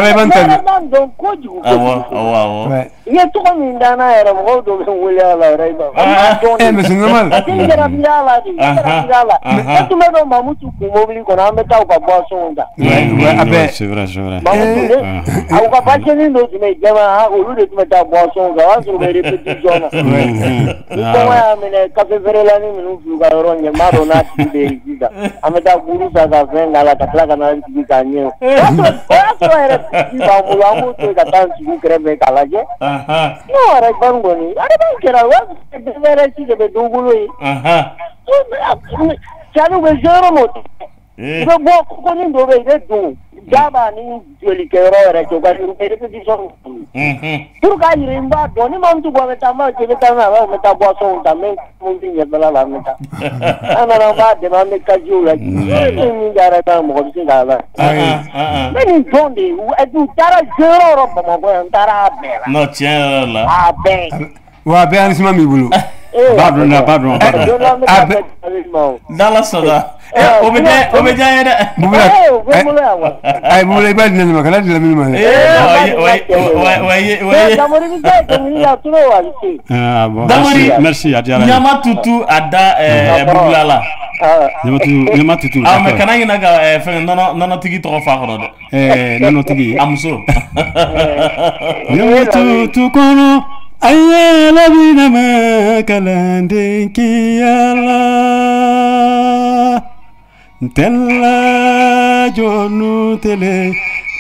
Ray-Ban tɛ. Ray-Ban dɔn kojugu. Awɔ awɔ awɔ. I ye tɔgɔ min da n'a yɛrɛ mɔgɔw dɔw bɛ n wele a la Ray-Ban. Mais c'est normal. Parce que n yɛrɛ bi y'a la de. N yɛrɛ bi y'a la. Ne tun bɛ dɔn Mamutu kun mobili kɔnɔ an bɛ taa u ka boisson ta. A bɛɛ. C'est vrai c'est vrai. Mamutu ne u ka bâchenin dɔ tun bɛ yen jɛman olu de tun bɛ taa boisson ta o y'a sɔrɔ u bɛ répétition na. Ni kɔngɔ y'a minɛ café feerelanin ninnu fili u ka yɔrɔ ɲɛ n b'a dɔn n'a tigi bɛ yen sisan an bɛ taa buru san ka fɛn k'a la ka tila ka na an sigi k'a ɲɛ o y'a sɔrɔ yɛrɛ ji b'an bolo an b'o to yen ka taa an sigi kɛrɛfɛ k'a lajɛ. N'o Ray-Ban kɔni Ray-Ban kɛra o y'a sɔrɔ DVRS de bɛ dɔw bolo yen. Cani u bɛ jouer yɔrɔ min o tɛ i bɛ bɔ kɔkɔnin dɔ bɛ yen i bɛ don ja b'a ni jolikɛyɔrɔ yɛrɛ cɛ u ka répétition pour k'a yira n b'a dɔn ni maa min tɛ bɔ an bɛ taa n b'a fɔ i bɛ taa min a b'a fɔ n bɛ taa boisson ta n bɛ mobili ɲɛfɛla la an bɛ taa an nana an b'a dɛmɛ an bɛ casier la ne ye min kɛ Ray-Ban mɔgɔ bɛ se k'a la ne nin dɔn de u taara jouer yɔrɔ o yɔrɔ Bamakɔ yan n taara a bɛɛ la. Non tiɲɛ yɛrɛ la. A bɛɛ. Wa a bɛɛ enregistrement b'i bolo. B'a dɔn dɛ b'a dɔn. N'Ala sɔnna. O bɛ diya n ye dɛ. Bubula ayi Bubula i b'a di ne ma kana di Lamine ma dɛ. Damori merci a diyara n ye. Ɲama tutu a da Bubula la. Ɲama tutu. Ah mais kana ɲinɛ ka fɛn nɔnɔtigi tɔgɔ fɔ a kɔnɔ dɛ. Nɔnɔtigi. A muso. Ɲama tutu kɔnɔ. Aye labina ma kalanden kiyala tella jonu tele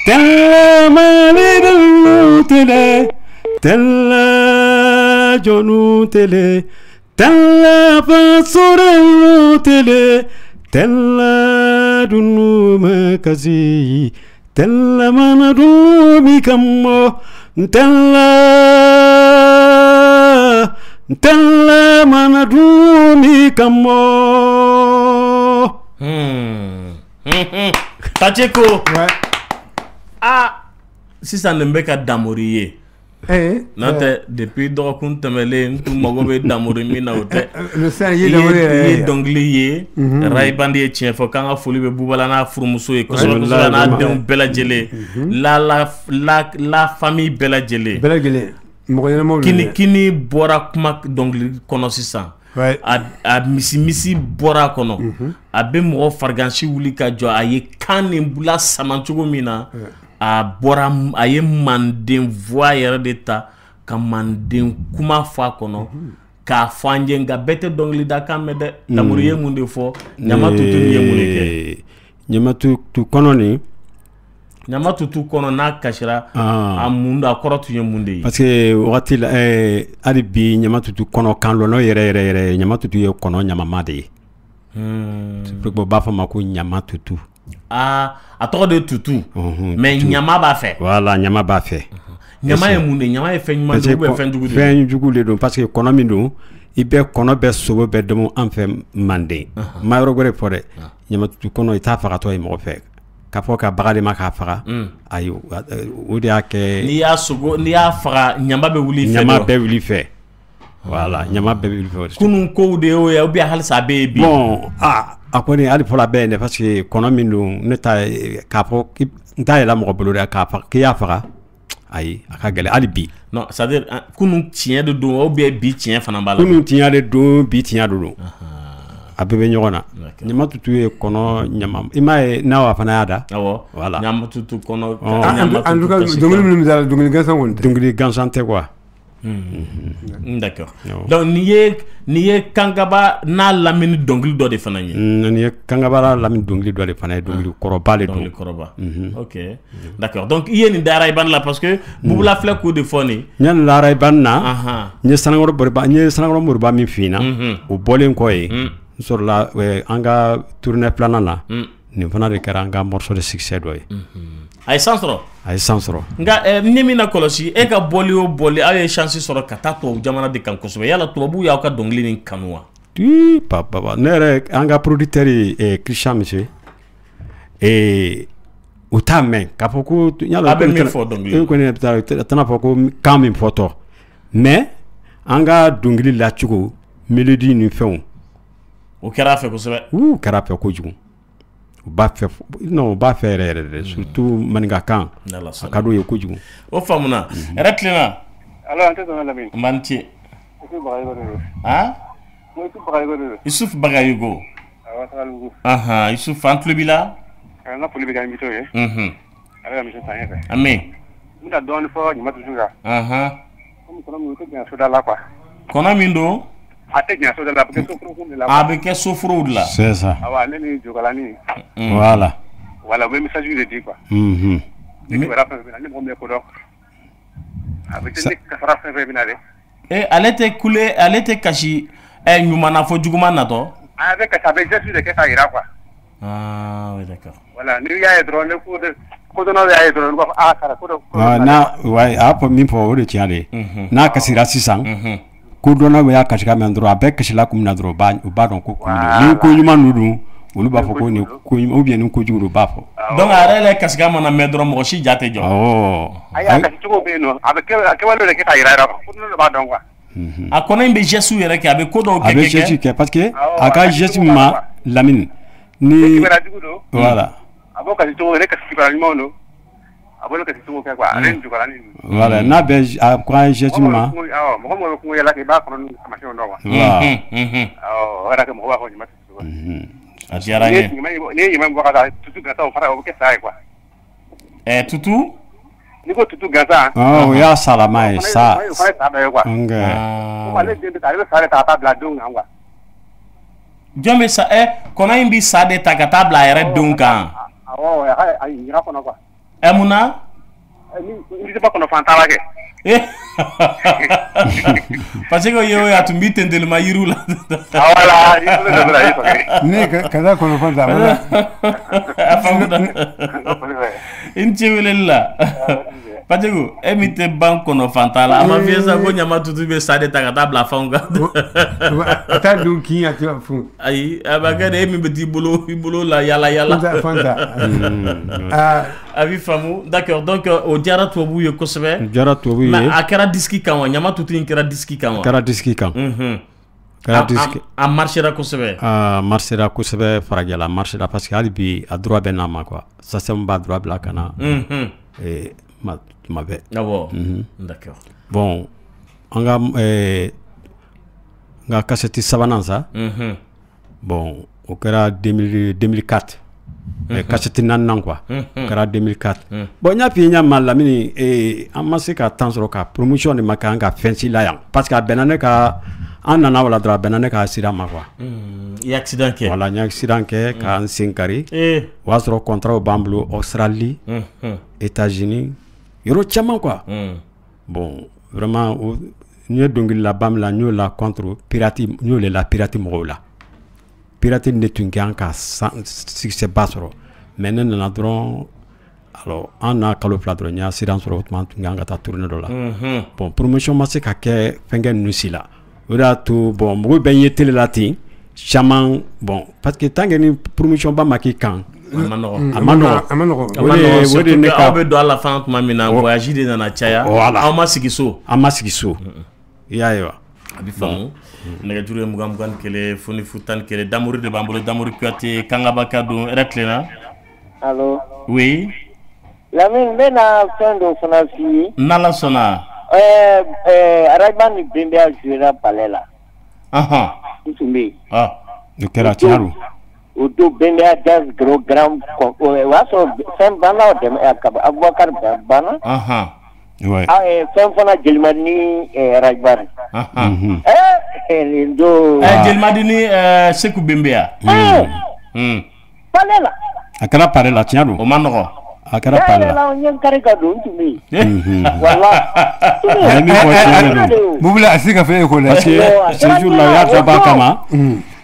tella malidunu tele tella jonu tele tella fasurenu tele tella dunu makazi tella manadu bikammo tella Ntɛnlɛ mana dun ka mɔ. Taceko. Aa sisan nin bɛ ka Damori ye. N'o tɛ depuis dɔgɔkun tɛmɛlen n tun mago bɛ Damori min na o tɛ. I ye dɔnkili ye. Rayibandi ye tiɲɛ fɔ k'an ka foli bɛ Bubala n'a furumuso ye kosɛbɛ kosɛbɛ n'a denw bɛɛ lajɛlen. La famille bɛɛ lajɛlen. Bɛɛ lajɛlen. Mɔgɔ ɲɛnamaw don. Kini bɔra kuma dɔnkili kɔnɔ sisan. A misi bɔra a kɔnɔ. A bɛ mɔgɔ farigansi wuli ka jɔ a ye kan nin la sama cogo min na. A bɔra a ye manden voix yɛrɛ de ta ka manden kuma fɔ a kɔnɔ k'a fɔ an ye nka bɛɛ tɛ dɔnkilida kan mɛn dɛ. Damori ye mun de fɔ? Ɲama tutu ye mun de kɛ? Ɲama tutu kɔnɔ nin. Ɲama tutu kɔnɔ n'a kasira a mun a kɔrɔ tun ye mun de ye? Parce que wagati la hali bi ɲama tutu kɔnɔ kan lɔnɔ yɛrɛ yɛrɛ yɛrɛ ɲama tutu ye kɔnɔ ɲamama de ye. U b'a fɔ a ma ko ɲama tutu. Aa a tɔgɔ de ye tutu mais ɲama b'a fɛ. Voilà ɲama b'a fɛ. Ɲama ye mun de ye? Ɲama ye fɛn ɲuman de ye ou bien fɛn jugu de ye? Fɛn jugu de don parce que kɔnɔ min don i bɛ kɔnɔ bɛ sogo bɛɛ dɔn an fɛ Manden. Ma yɔrɔ wɛrɛ fɔ dɛ. Ɲama tutu kɔnɔ i t'a fagatɔ ye mɔgɔ fɛ. K'a fɔ ka baga de ma k'a faga. Ayi o de y'a kɛ. N'i y'a sogo n'i y'a faga ɲama bɛ wuli fɛ. Ɲama bɛɛ wuli fɛ. Voilà ɲama bɛɛ bɛ wuli fɛ. Kunun kow de y'o ye ou bien halisa a bɛ yen bi? Bon a kɔni hali fɔlɔ a bɛ yen dɛ parce que kɔnɔ min don ne ta k'a fɔ n t'a yɛlɛ mɔgɔ bolo dɛ k'a k'i y'a faga ayi a ka gɛlɛn hali bi. Non c'est à dire kunun tiɲɛ de don ou bien bi tiɲɛ fana b'a la? Kunun tiɲɛ de don bi tiɲɛ de don. A bɛɛ bɛ ɲɔgɔn na. Ɲama tutu ye kɔnɔ ɲama i m'a ye n'a fana y'a da. Awɔ. Voilà. Ɲama tutu kɔnɔ. En tout cas dɔnkili minnu bɛ da la dɔnkili gansan kɔni tɛ. Dɔnkili gansan tɛ quoi. D'accord. Donc n'i ye Kangaba n'a lamini dɔnkili dɔ de fana ye. Nin ye Kangaba n'a lamini dɔnkili dɔ de fana ye dɔnkili kɔrɔba de don. Dɔnkili kɔrɔba. Ok. D'accord. Donc i ye nin da Rayibani la parce que Bubula filɛ k'o de fɔ nin. N ye nin da Rayibani na. N ye Sanankɔrɔ Moriba min f'i ɲɛna. O bɔlen kɔ yen. N sɔrɔla an ka tournée filanan na. Nin fana de kɛra an ka morceau de succès dɔ ye. A ye san sɔrɔ. A ye san sɔrɔ. Nka ni min na kɔlɔsi e ka bɔli o bɔli aw ye chance sɔrɔ ka taa tubabu jamana de kan kosɛbɛ yala tubabuw y'aw ka dɔnkili nin kanu wa? Papa ne yɛrɛ an ka producteur ye Christian Monsieur u t'a mɛn k'a fɔ ko. A bɛ min fɔ dɔnkili. E kɔni a tɛna fɔ ko kan min fɔtɔ mais an ka dɔnkili lacogo mélodie ni fɛnw. O kɛra a fɛ kosɛbɛ. U kɛra a fɛ kojugu. U b'a fɛ non u b'a fɛ yɛrɛ yɛrɛ de surtout maninkakan a ka d'u ye kojugu. O faamuna hɛrɛ tilenna. Allo an tɛ sɔn ka lamɛn. N b'an ce. Isufu Bagayogo de don. Han? Ko Isufu Bagayogo de don. Isufu Bagayogo. Awɔ Sabalibugu. Ahan Isufu an tulo b'i la. N ka foli bɛ kɛ invité ye. Ala ka mission taa ɲɛfɛ. Ami. N bɛna dɔɔnin fɔ ɲama tutu kan. Ahan. Komi kɔnɔ min o tɛ janya soda la quoi. Kɔnɔ min don. A tɛ janya soda la a bɛ kɛ soforokun de la. A bɛ kɛ soforow de la. C'est ça. Awɔ ale ni jokalani. Voilà. Voilà u bɛ message de di quoi. Ni kibaruya fɛn fɛn bɛ na ni mɔgɔ min bɛ ko dɔn. A bɛ ni kasara fɛn fɛn bɛ na dɛ. Ale tɛ kule ale tɛ kasi ɲuman na fɔ juguman natɔ. A bɛ kasi a bɛ geste de kɛ k'a jira quoi. Ah oui d'accord. Voilà n'i y'a ye dɔrɔn ne ko kodɔnnaw y'a ye dɔrɔn u b'a fɔ aa karisa ko dɔ. N'a a y'a fɔ min fɔ o de tiɲɛ de ye. N'a kasira sisan. Kodɔnnaw y'a kasikan mɛn dɔrɔn a bɛɛ kasila kun min na dɔrɔn u b'a dɔn ko kun don ni ko ɲuman ninnu don olu b'a fɔ ko nin ko ou bien ni kojugu don u b'a fɔ. Donc a yɛrɛ yɛrɛ kasikan mana mɛn dɔrɔn mɔgɔ si ja tɛ jɔ. Awɔ. Ayi a kasi cogo bɛ yen nɔ a bɛ kɛwale de kɛ k'a yira kodɔnnaw de b'a dɔn quoi. A kɔnɔ in bɛ geste yɛrɛ kɛ a bɛ ko dɔw kɛ. A bɛ geste kɛ parce que a ka geste ma Lamini. Ni kibaruya jugu don. Voilà. A b'o kasi cogo ne kasi kibaruya ɲumanw don. A b'o kasi cogo kɛ quoi ale ni jokalani. Voilà n'a bɛ a ko geste ma. Awɔ mɔgɔ mɔgɔ bɛ kungo yala kɛ i b'a kɔnɔ ni taamasiyɛnw dɔn quoi. Awɔ o yɛrɛ kɛ mɔgɔ b'a fɔ ɲama tutu quoi. A diyara n ye. N'i ye ɲama bɔ ka taa tutu gansan o fana o bɛ kɛ sa ye quoi. Tutu. N'i ko tutu gansan. O y'a salama ye sa. O fana ye sa dɔ ye quoi. Komi ale den bɛ taa ale bɛ sa de ta ka taa bila denw kan quoi. Jɔn bɛ sa kɔnɔ in bɛ sa de ta ka taa bila a yɛrɛ denw kan. Awɔ a yira kɔnɔ quoi. Mun na? Ni tɛ kɔnɔ fan t'a la kɛ. Parce que o ye a tun b'i tentelima yiriw la. Voilà ne ka taa kɔnɔ fan t'a la. A faamuna. I ni ce weleli la. Patigiw e min tɛ ban kɔnɔ fantan la a ma f'i ye sa ko ɲama tutu bɛ sa de ta ka taa bila fanw kan. A t'a dun kin a tɛ fun. Ayi a b'a kɛ de e min bɛ t'i bolo la yala yala. Fanta. A b'i faamu d'accord donc o diyara tubabuw ye kosɛbɛ. O diyara tubabuw ye. Mais a kɛra disque kan wa ɲama tutu in kɛra disque kan wa. A kɛra disque kan. A marchera kosɛbɛ. A marchera kosɛbɛ farajɛla a marchera parce que hali bi a droit bɛ n'a ma quoi SACEM b'a droit bila ka na. Tuma bɛɛ. Awɔ. D'accord. Bon an ka n ka cassette sabanan sa. Bon o kɛra 2004. Cassette naaninan quoi. O kɛra 2004. Bon n y'a f'i ye ɲa ma Lamini an ma se ka temps sɔrɔ ka promotion de ma kɛ an ka fɛn si la yan parce que a bɛnna ne ka. An nana wala dɔrɔn a bɛnna ne ka accident ma quoi. I ye accident kɛ. Voilà n ye accident kɛ ka n sen kari. O y'a sɔrɔ contrat b'an bolo Australie, États-Unis yɔrɔ caman quoi. Bon vraiment n ye dɔnkili laban min la n y'o la contre pirate n y'o de la pirate mɔgɔw la. Pirate de tun kɛ an ka succès ba sɔrɔ mais ne nana dɔrɔn alors an n'a kalo fila dɔrɔn n ye accident sɔrɔ o tuma an tun kan ka taa tournée dɔ la. Bon promotion ma se ka kɛ fɛnkɛ ninnu si la. O de y'a to bon mɔgɔw bɛ n ye télé la ten caman bon parce que tant que ni promotion ba ma k'i kan. A ma nɔgɔn. A ma nɔgɔn. A ma nɔgɔn. O de ne ka aw bɛ don a la fan tuma min na voyage de nana caya. Voilà aw ma sigi so. An ma sigi so. I y'a ye wa. A bɛ faamu nɛgɛjuru ye 20 21 0 0 11 Damori de b'an bolo Damori Kuyate Kangaba ka don hɛrɛ tilenna. Allo. Oui. Lamini n bɛna fɛn dɔ fana f'i ye. N'Ala sɔnna. Arajiban ni Bɛnbɛya jouera palais la. N tun bɛ yen. O kɛra tiɲɛ don. O don Bɛnbɛya jazz gros grand o y'a sɔrɔ fɛn banna dɛmɛ Abubakar banna. Fɛn fana Jelimadi ni Arajiban. Nin don. Jelimadi ni Seku Bɛnbɛya. Palais la. A kɛra palais la tiɲɛ don. O ma nɔgɔn. A kɛra palais la. N ye n kari ka don n tun bɛ yen. Walahi. A ye min fɔ tiɲɛ de don. Mobili a se ka fɛn e ko la. Parce que ce jour là u y'a dabɔ a kama.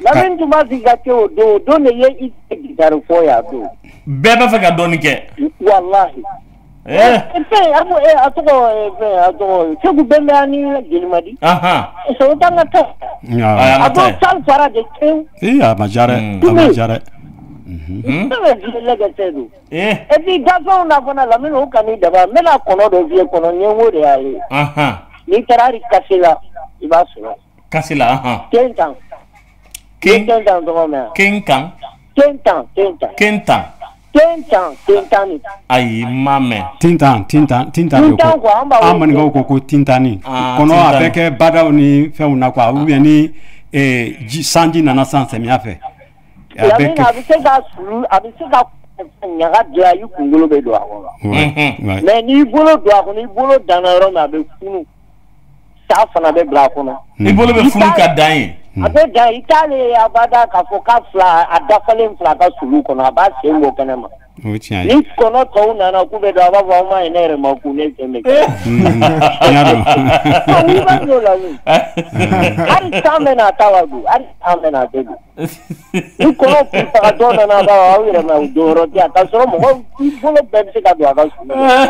Lamini tun b'a sigi ka kɛ o don o don de ye i guitare fɔ yan don. Bɛɛ b'a fɛ ka dɔɔnin kɛ. Walahi. Fɛn a tɔgɔ fɛn a tɔgɔ Seku Bɛnbɛya ni Jelimadi. O t'an ka taa. A don salle fara de tewu. Ee a ma diya dɛ a ma diya dɛ. Ne bɛ lɛgɛsɛ don. Et puis gafew na fana Lamini o kan'i daba n bɛna kɔnɔ dɔ f'i ye kɔnɔ ɲɛngo de y'a ye. N'i taara hali Kase la i b'a sɔrɔ. Kase la Kentan. Kentan tɔgɔ mɛn wa. Kenkan. Kentan Kentan. Kentan. Kentan Kentani. Ayi n m'a mɛn. Tintan tintan tintan de ko an maninkaw ko ko tintani. Kɔnɔ a bɛ kɛ badaw ni fɛnw na quoi ou bien ni sanji nana san samiya fɛ. A bɛ se ka sulu a bɛ se ka ɲaga dilan i kunkolo bɛ don a kɔnɔ. Mais n'i bolo don a kɔnɔ i bolo danna yɔrɔ min a bɛ funu sa fana bɛ bila a kɔnɔ. I bolo bɛ funu ka dan yen. A bɛ dan i t'ale ye abada k'a fɔ k'a fila a dafalen fila ka sulu kɔnɔ a b'a sen bɔ kɛnɛ ma. Ni kɔnɔ tɔw nana k'u bɛ don a b'a fɔ aw ma ye ne yɛrɛ ma kun ne sen bɛ kɛ. I b'a don Lamini. Hali san bɛ na a ta wa don hali san bɛ na a tɛ don. Ni kɔnɔ kunfagatɔ nana a b'a fɔ aw yɛrɛ ma o don yɔrɔ tɛ yan k'a sɔrɔ mɔgɔ i bolo bɛɛ bɛ se ka don a ka sulu kɔnɔ.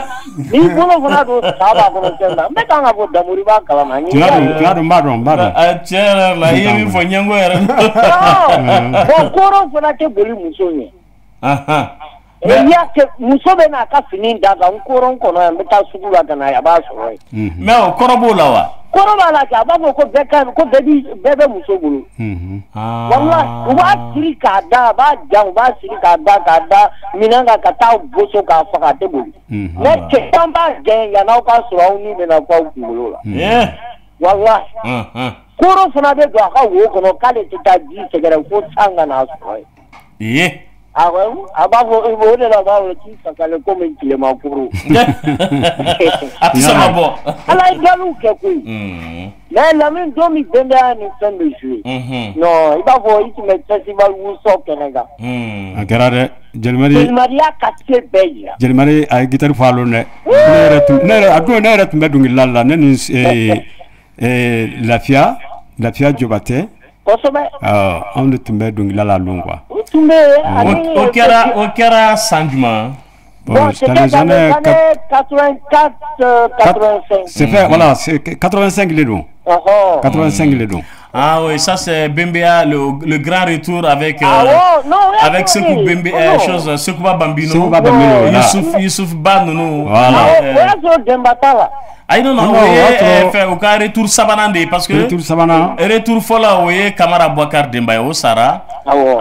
N'i bolo fana don sa b'a kɔnɔ fɛn na n bɛ kan ka fɔ Damori b'a kalama. Tiɲɛ don n b'a dɔn n b'a dɔn. Tiɲɛ yɛrɛ la i ye min fɔ ɲɛngo yɛrɛ. Bon kɔrɔ fana tɛ boli muso ɲɛ. Mais n'i y'a kɛ muso bɛ n'a ka fini d'a kan n koron kɔnɔ yan n bɛ taa sugu la ka na a b'a sɔrɔ yen. Mais o kɔrɔ b'o la wa. Kɔrɔ b'a la kɛ a b'a fɔ ko bɛɛ ka ko bɛɛ bɛ muso bolo. Walahi u b'a siri k'a da a b'a jan u b'a siri k'a da minɛn kan ka taa boso k'a faga a tɛ boli. Mais cɛ caman b'a gɛn yann'aw k'a sɔrɔ aw ni bɛna bɔ aw kunkolo la. Walahi. Koro fana bɛ don a ka wo kɔnɔ k'ale tɛ taa ji sɛgɛrɛ fo san ka n'a sɔrɔ yen. A b'a fɔ o de la u b'a fɔ k'i fasalen komi tilema koro. A tɛ sɔn ka bɔ. Ala ye daliw kɛ koyi. Mais Lamini don min Bɛnbɛya ni fɛn bɛ jouer. Non i b'a fɔ i tun bɛ festival Wusɔ kɛnɛ kan. A kɛra dɛ Jelimadi. Jelimadi y'a ka se bɛɛ jira. Jelimadi a ye guitare fɔ a lon dɛ. Ne yɛrɛ a don ne yɛrɛ tun bɛ dɔnkilida la ne ni Lafiya Lafiya Jobatɛ. Kosɛbɛ. Anw de tun bɛ dɔnkilida la lon quoi. O tun bɛ yen. O kɛra san jumɛn? Bon, c'était dans les années 84, 85. C'est fait, voilà, c'est 85 les dons. 85 les dons. Ah oui, ça c'est Bembeya, le grand retour avec avec Sekou Bembe, chose Sekouba Bambino. Sekouba Bambino, Youssouf Ba nunu. Voilà. Ayi non non, o ka retour sabanan de parce que retour sabanan, retour fɔlɔ o ye Kamara Boubacar Demba ye, o sara.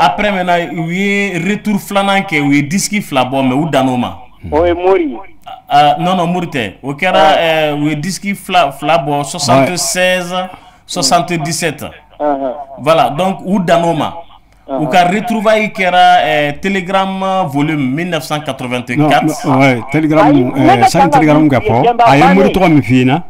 Après maintenant u ye retour filanan kɛ, u ye disque fila bɔ mais u dann'o ma. O ye Mori. Non non, Mori tɛ, o kɛra u ye disque fila bɔ 76 77. Voilà, donc u dann'o ma. U ka retrouvailles kɛra Telegram volume 1984. Non, ouais, Telegram san Telegram ka fɔ a ye Mori tɔgɔ min f'i ɲɛna,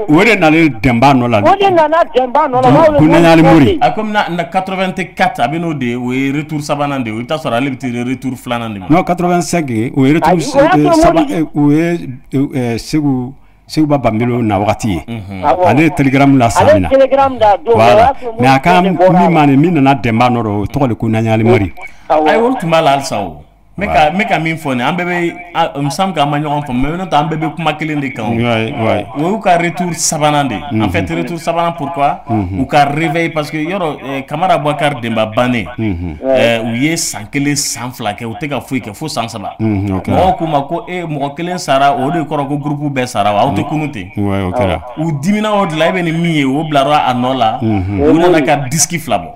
o de nalen Demba nɔ la. O de nana Demba nɔ la. Ko Naɲali Mori. A komi na 84 a bɛ n'o de ye, o ye retour sabanan de ye, i bɛ taa sɔrɔ ale bɛ taa retour filanan de ma. Non, 85 o ye retour saba, o ye Segu Sekouba Bambino na wagati ye. Ale ye Telegram la san min na. Voilà, mais a ka min ma nin min nana Demba nɔ o tɔgɔ de ko Naɲali Mori. Ayi, olu tun b'a la halisa o. N bɛ ka min fɔ nin, an bɛɛ bɛ, il me semble qu'an ma ɲɔgɔn faamu, mais n'o tɛ an bɛɛ bɛ kuma kelen de kan o. O y'u ka retour sabanan de ye. En fait retour sabanan pourquoi? U ka réveil parce que yɔrɔ Kamara Boubacar Demba bannen, u ye san kelen san fila kɛ u tɛ ka foyi kɛ fo san saba. Mɔgɔw k'u ma ko mɔgɔ kelen sara o de kɔrɔ ko groupe bɛɛ sara wa, aw tɛ kunun ten. U dimina o de la, e bɛ nin min ye o bilara a nɔ la, u nana ka disque fila bɔ.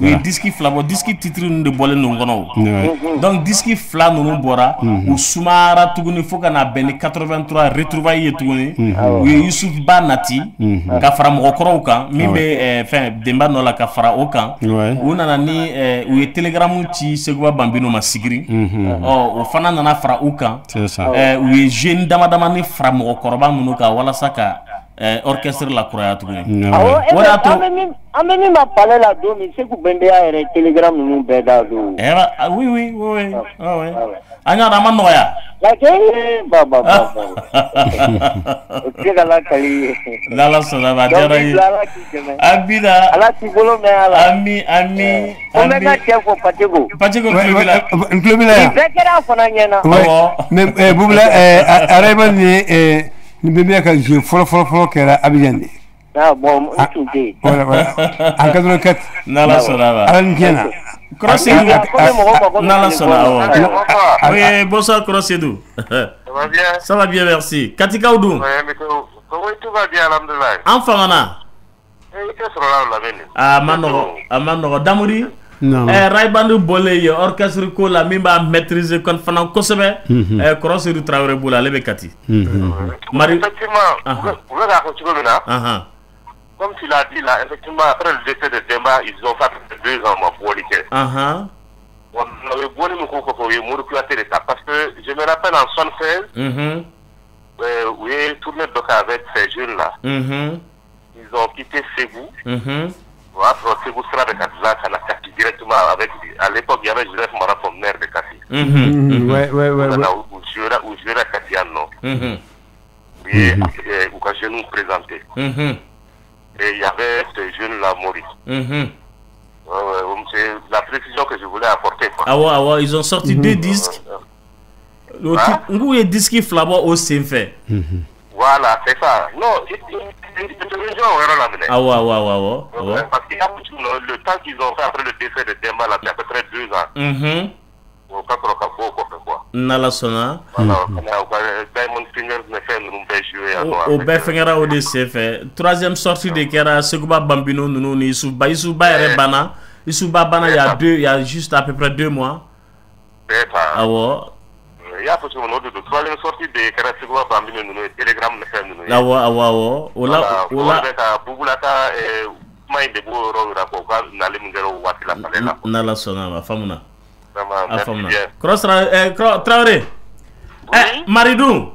U ye disque fila bɔ, disque titre ninnu de bɔlen don n kɔnɔ o. Donc disque fila ninnu bɔra, u sumayara tuguni fo ka na bɛn ni 83 retrouvailles ye tuguni. U ye Youssouf Ba nati ka fara mɔgɔkɔrɔw kan min bɛ fɛn Demba nɔ la ka fara o kan. U nana ni u ye Telegram ci Sekouba Bambino ma Sigiri. Ɔ o fana nana fara u kan. U ye jeune dama damani fara mɔgɔkɔrɔba ninnu kan walasa ka orchestre la kuraya tuguni. O de y'a to an bɛ min ma palais la don min, Sekou Bembeya yɛrɛ Telegram ninnu bɛɛ da don. Oui oui oui oui. An y'a dɔn a ma nɔgɔya. Ba ba ba. O tɛ se ka lakali ye. N'Ala sɔnna ma, a diyara n ye. Amina. Ala k'i bolo mɛn a la. Ami ami. Ko n bɛ n ka cɛ fɔ Patiko. Patiko tulo b'i la. N tulo b'i la yan. Nin bɛɛ kɛra a fana ɲɛna. Awɔ. Mais Bubula Arayba ni ni Bembeya ka jeu fɔlɔ fɔlɔ fɔlɔ kɛra Abidjan de. Ah bon, n tun tɛ yen. Voilà voilà. En 84. N'Ala sɔnna ma. Ala ni tiɲɛ na. Kɔrɔ Seydou. N'Ala sɔnna awɔ. Oui, bonsoir Kɔrɔ Seydou. Ça va bien? Ça va bien, merci. Katikaw dun? Oui, tout va bien, alhamdoulilah. An famana. I tɛ sɔrɔ la o lamɛn nin. A ma nɔgɔ, a ma nɔgɔ. Damuri. Raibandi bɔlen ye orchestre ko la min b'a maîtriser kɔni fana kosɛbɛ. Kɔrɔ Seydou Traoré bolo, ale bɛ Kati. Mari. Effectivement, u bɛ k'a fɔ cogo min na. Comme tu l'as dit là, effectivement, après le décès de Demba, ils ont fait 2 ans ma bɔli kɛ. Bon, u ye bɔli min k'o kɔfɛ, u ye Mori Kouyaté de ta parce que je me rappelle en 76, u ye tournée dɔ kɛ avec ces jeunes là. Ils ont quitté Ségou. O y'a sɔrɔ Ségou sira bɛ ka dilan ka na Kati directement avec, à l'époque il y avait Joseph Mara comme maire de Kati. Ouais ouais ouais. U jouera Kati yan nɔ. U ye u ka jeunes présenté. Et il y avait ce jeune-là, Maurice. C'est la précision que je voulais apporter. Quoi. Ah ouais, ah ouais, ils ont sorti 2 disques. Où est disque fila bɔ o senfɛ. Voilà, c'est ça. Non, Ah ouais, ouais, ouais, ouais. Parce qu'il y a le temps qu'ils ont fait après le décès de Demba, là, c'est à peu près 2 ans. O ka sɔrɔ ka bɔ o kɔfɛ quoi. N'Ala sɔnna. Voilà, Diamond Fingers ne fɛn ninnu bɛɛ joué yan nɔ. O bɛɛ fɛngɛra o de senfɛ. Troisième sortie de kɛra Sekouba Bambino ninnu ni Youssouf Ba. Youssouf Ba yɛrɛ banna. Youssouf Ba banna il y a juste à peu près 2 mois. C'est ça. Awɔ. I y'a fɔ cogo min na o de don. Troisième sortie de kɛra Sekouba Bambino ninnu ye Telegram ni fɛn ninnu ye. Awɔ awɔ awɔ. O la o la. O bɛ ka Bubula ka kuma in de b'o yɔrɔ yira quoi, u ka nali min kɛra o waati la palais la. N'Ala sɔnna a ma, faamuna. Kɔrɔ Traoré. Marie dun?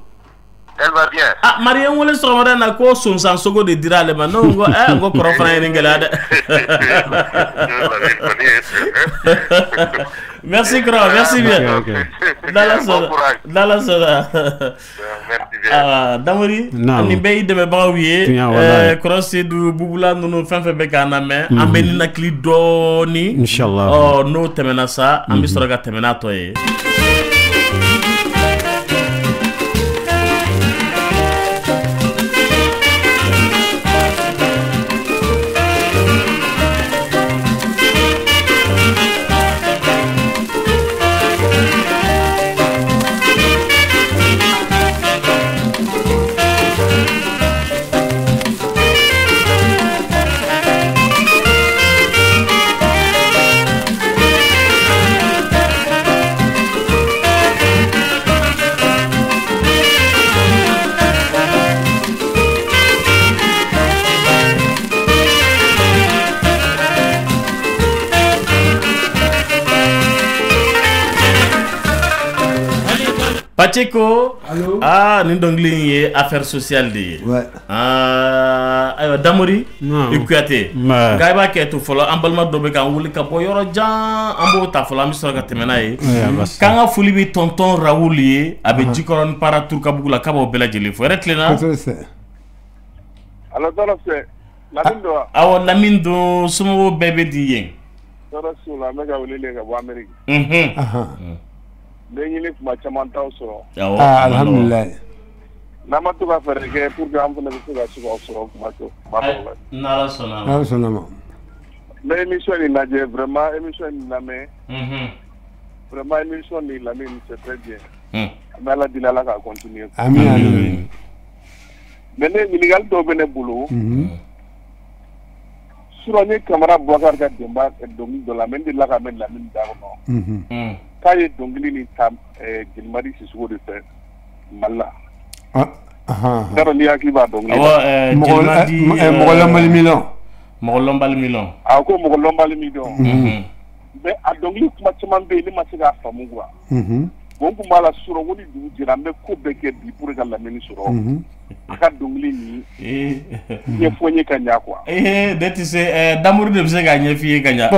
Elle va bien. Ah, Marie ye n wele sɔgɔmada in na ko sonsan sogo de dira ale ma. Ne ko n ko kɔrɔ fana ye nin gɛlɛya dɛ. Merci kɔrɔ, merci bien. N'Ala sɔnna. N'Ala sɔnna. Merci bien. Ah, Damori, nin bɛɛ y'i dɛmɛbagaw ye. Kɔrɔ Seydou, Bubula ninnu fɛn fɛn bɛ k'an lamɛn, an bɛ ninakili dɔɔni. Inchallah. Ɔ n'o tɛmɛna sa, an bɛ sɔrɔ ka tɛmɛ n'a tɔ ye. Pacheco. Ah, nin dɔnkili in ye affaire sociale de ye. Ah, ayiwa Damori i Kuyate. Nka i b'a kɛ to fɔlɔ, an balima dɔ bɛ k'an wuli ka bɔ yɔrɔ jan, an b'o ta fɔlɔ, an bɛ sɔrɔ ka tɛmɛ n'a ye. K'an ka foli bɛ tonton Raoul ye, a bɛ Jikɔrɔni para Turukabugu la, k'a b'aw bɛɛ lajɛlen fo. Hɛrɛ tilenna. Allo, tɔɔrɔ tɛ. Lamine don wa? Awɔ, Lamine don, somɔgɔw bɛɛ bɛ di yen? Tɔɔrɔ t'u la, n bɛ ka wele de ka bɔ Amérique. N bɛ ɲini kuma caman t'aw sɔrɔ. Awɔ. Alhamdulilayi. N'an ma to ka fɛɛrɛ kɛ pour que an fana bɛ se ka k'aw sɔrɔ kuma dɔw la. N'Ala sɔnna ma. N'Ala sɔnna ma. N bɛ émission nin lajɛ, vraiment émission nin lamɛn. Vraiment émission nin Lamine, c'est très bien. An bɛ Ala deli, Ala k'a continuer. Amin amin. Mais ne ɲininkali dɔw bɛ ne bolo. Surɔ n ye Kamara Bubakari ka denba dɔnkili dɔ la, mais n delila ka mɛn Lamine da kɔnɔ. K'a ye dɔnkili nin ta Jelimadi Sisoko de fɛ Mali la. N t'a dɔn n'i hakili b'a dɔnkili la. Awɔ, mɔgɔ lɔnbali milɔn. Mɔgɔ lɔnbali milɔn. A ko mɔgɔ lɔnbali milɔn. Mais a dɔnkili kuma caman bɛ yen, ne ma se k'a faamu quoi. Bon, n kun b'a la surɔ ko ni dugu jɛra, an bɛ ko bɛɛ kɛ bi pour que ka Lamini sɔrɔ. A ka dɔnkili nin ɲɛfɔ n ye ka ɲa quoi. Ne tɛ se, Damori de bɛ se k'a ɲɛf'i ye ka ɲa.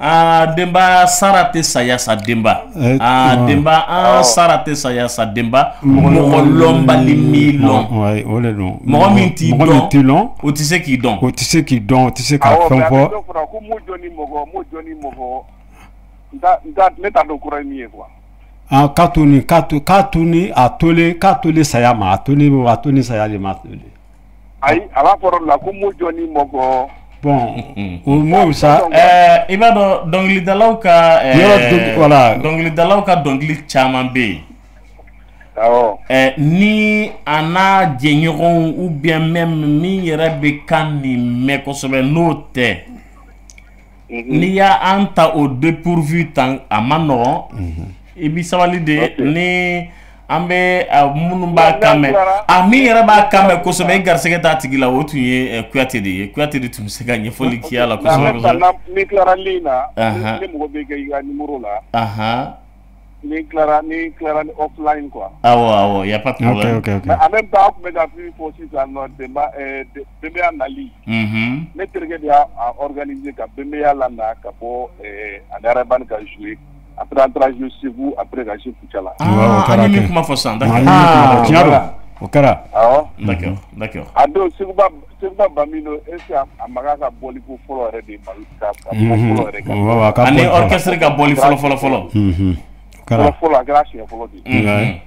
Ah, denba sara tɛ saya sa denba. Ah, denba an sara tɛ saya sa denba. Mɔgɔ lɔnbali milɔn. O de don. Mɔgɔ min t'i dɔn, o tɛ se k'i dɔn. O tɛ se k'i dɔn, o tɛ se ka fɛn fɔ. Awɔ, mais a bɛ dɔ fɔra ko mo jɔn ni mɔgɔ, mo jɔn ni mɔgɔ. Ne t'a dɔn kɔrɔ ye min ye quoi. Ah, k'a to ni k'a to k'a to ni a tolen, k'a tolen saya ma, a tolen, a to ni saya de ma. Ayi, a b'a fɔ yɔrɔ la ko mo jɔn ni mɔgɔ. Bon, o mot sa. I b'a dɔn dɔnkilidalaw ka voilà, dɔnkilidalaw ka dɔnkili caman bɛ yen. Awɔ. Ni a n'a jɛɲɔgɔnw ou bien même min yɛrɛ bɛ kan nin mɛn kosɛbɛ, n'o tɛ. N'i y'an ta au dépourvu tan, a man nɔgɔn. I bɛ sabali de, ni an bɛ minnu b'a kan mɛn, a min yɛrɛ b'a kan mɛn kosɛbɛ, i garisɛgɛ t'a tigi la, o tun ye Kuyate de ye. Kuyate de tun bɛ se ka ɲɛfɔli k'i la kosɛbɛ kosɛbɛ. N'i tilara ligne na, ne mago bɛ kɛ i ka numéro la. N'i tilara ni offline quoi. Awɔ awɔ, y a pas de problème. Ok ok ok. Mais en même temps, aw tun bɛ ka min fɔ sisan nɔ, denba Bembeya nali. Ne terikɛ de y'a organiser ka Bembeya lana ka bɔ ani Arabani ka jouer. Après an taara jouer Segu, après ka jouer Kucala. Ah, an ye min kuma fɔ sisan, d'accord. Tiɲɛ don, o kɛra. Awɔ. D'accord d'accord. A don Seguba Bamino, est ce que a Makan ka bɔli ko fɔlɔ yɛrɛ de Mali ka bɔ fɔlɔ yɛrɛ kan. Ani orchestre ka bɔli fɔlɔ fɔlɔ fɔlɔ. Fɔlɔ fɔlɔ, a kɛra siɲɛ fɔlɔ de ye.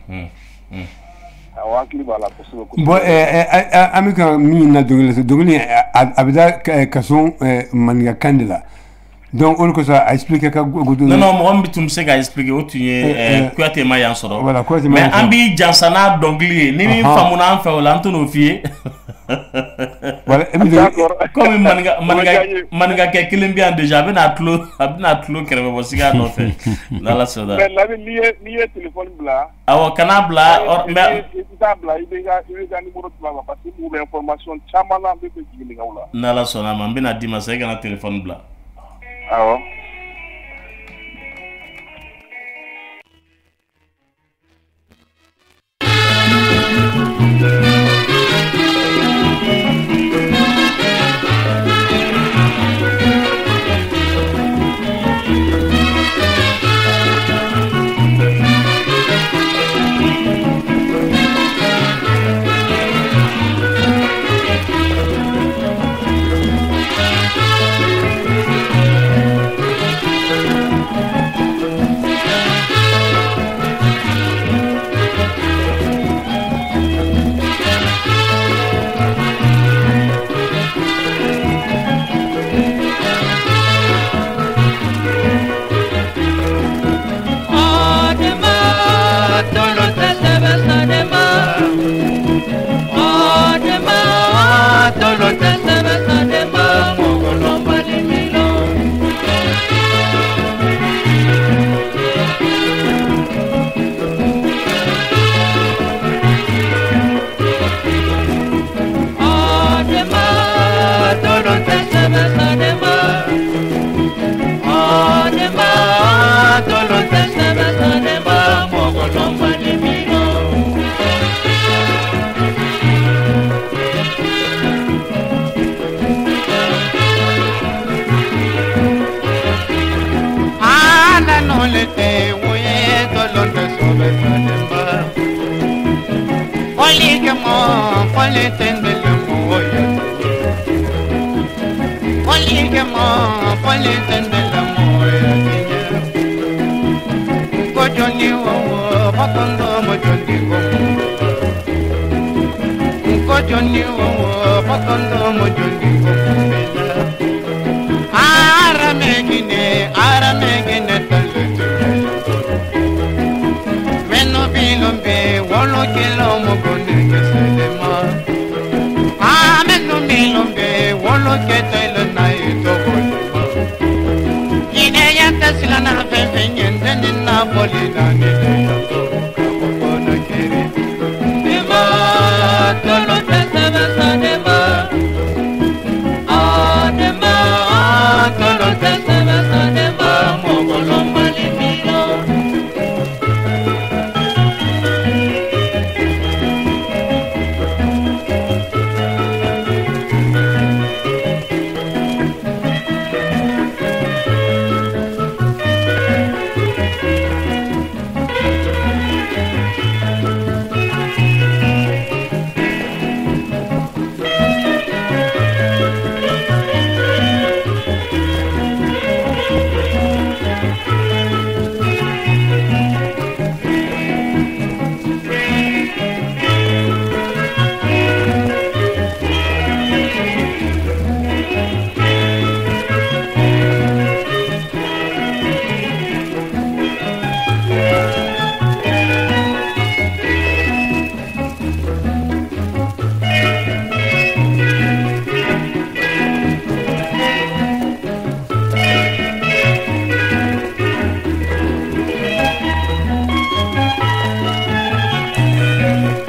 Awɔ, hakili b'a la kosɛbɛ kosɛbɛ. Bon, an bɛ ka min na dɔnkili la, dɔnkili a bɛ taa kaso maninkakan de la. Donc o de kosɔn a expliqué ka. Non non, mɔgɔ min tun bɛ se ka expliquer, o tun ye Kuyate ma yan sɔrɔ. Voilà, Kuyate ma yan sɔrɔ. Mais an b'i jansa n'a dɔnkili ye, ni min faamuna an fɛ o la, an t'o f'i ye. Voilà, komi maninkakɛ kelen bɛ yan déjà, a bɛna tulo kɛrɛfɛ bɔ sigi a nɔfɛ n'Ala sɔnna. Mais Lamine, n'i ye téléphone bila. Awɔ, kana bila. Mais i t'a bila, i b'i ka numéro di ma parce que n mago bɛ information caman na, n bɛ fɛ k'i ɲininka o la. N'Ala sɔnna a ma, n bɛna d'i ma sisan, i kana téléphone bila. Awɔ.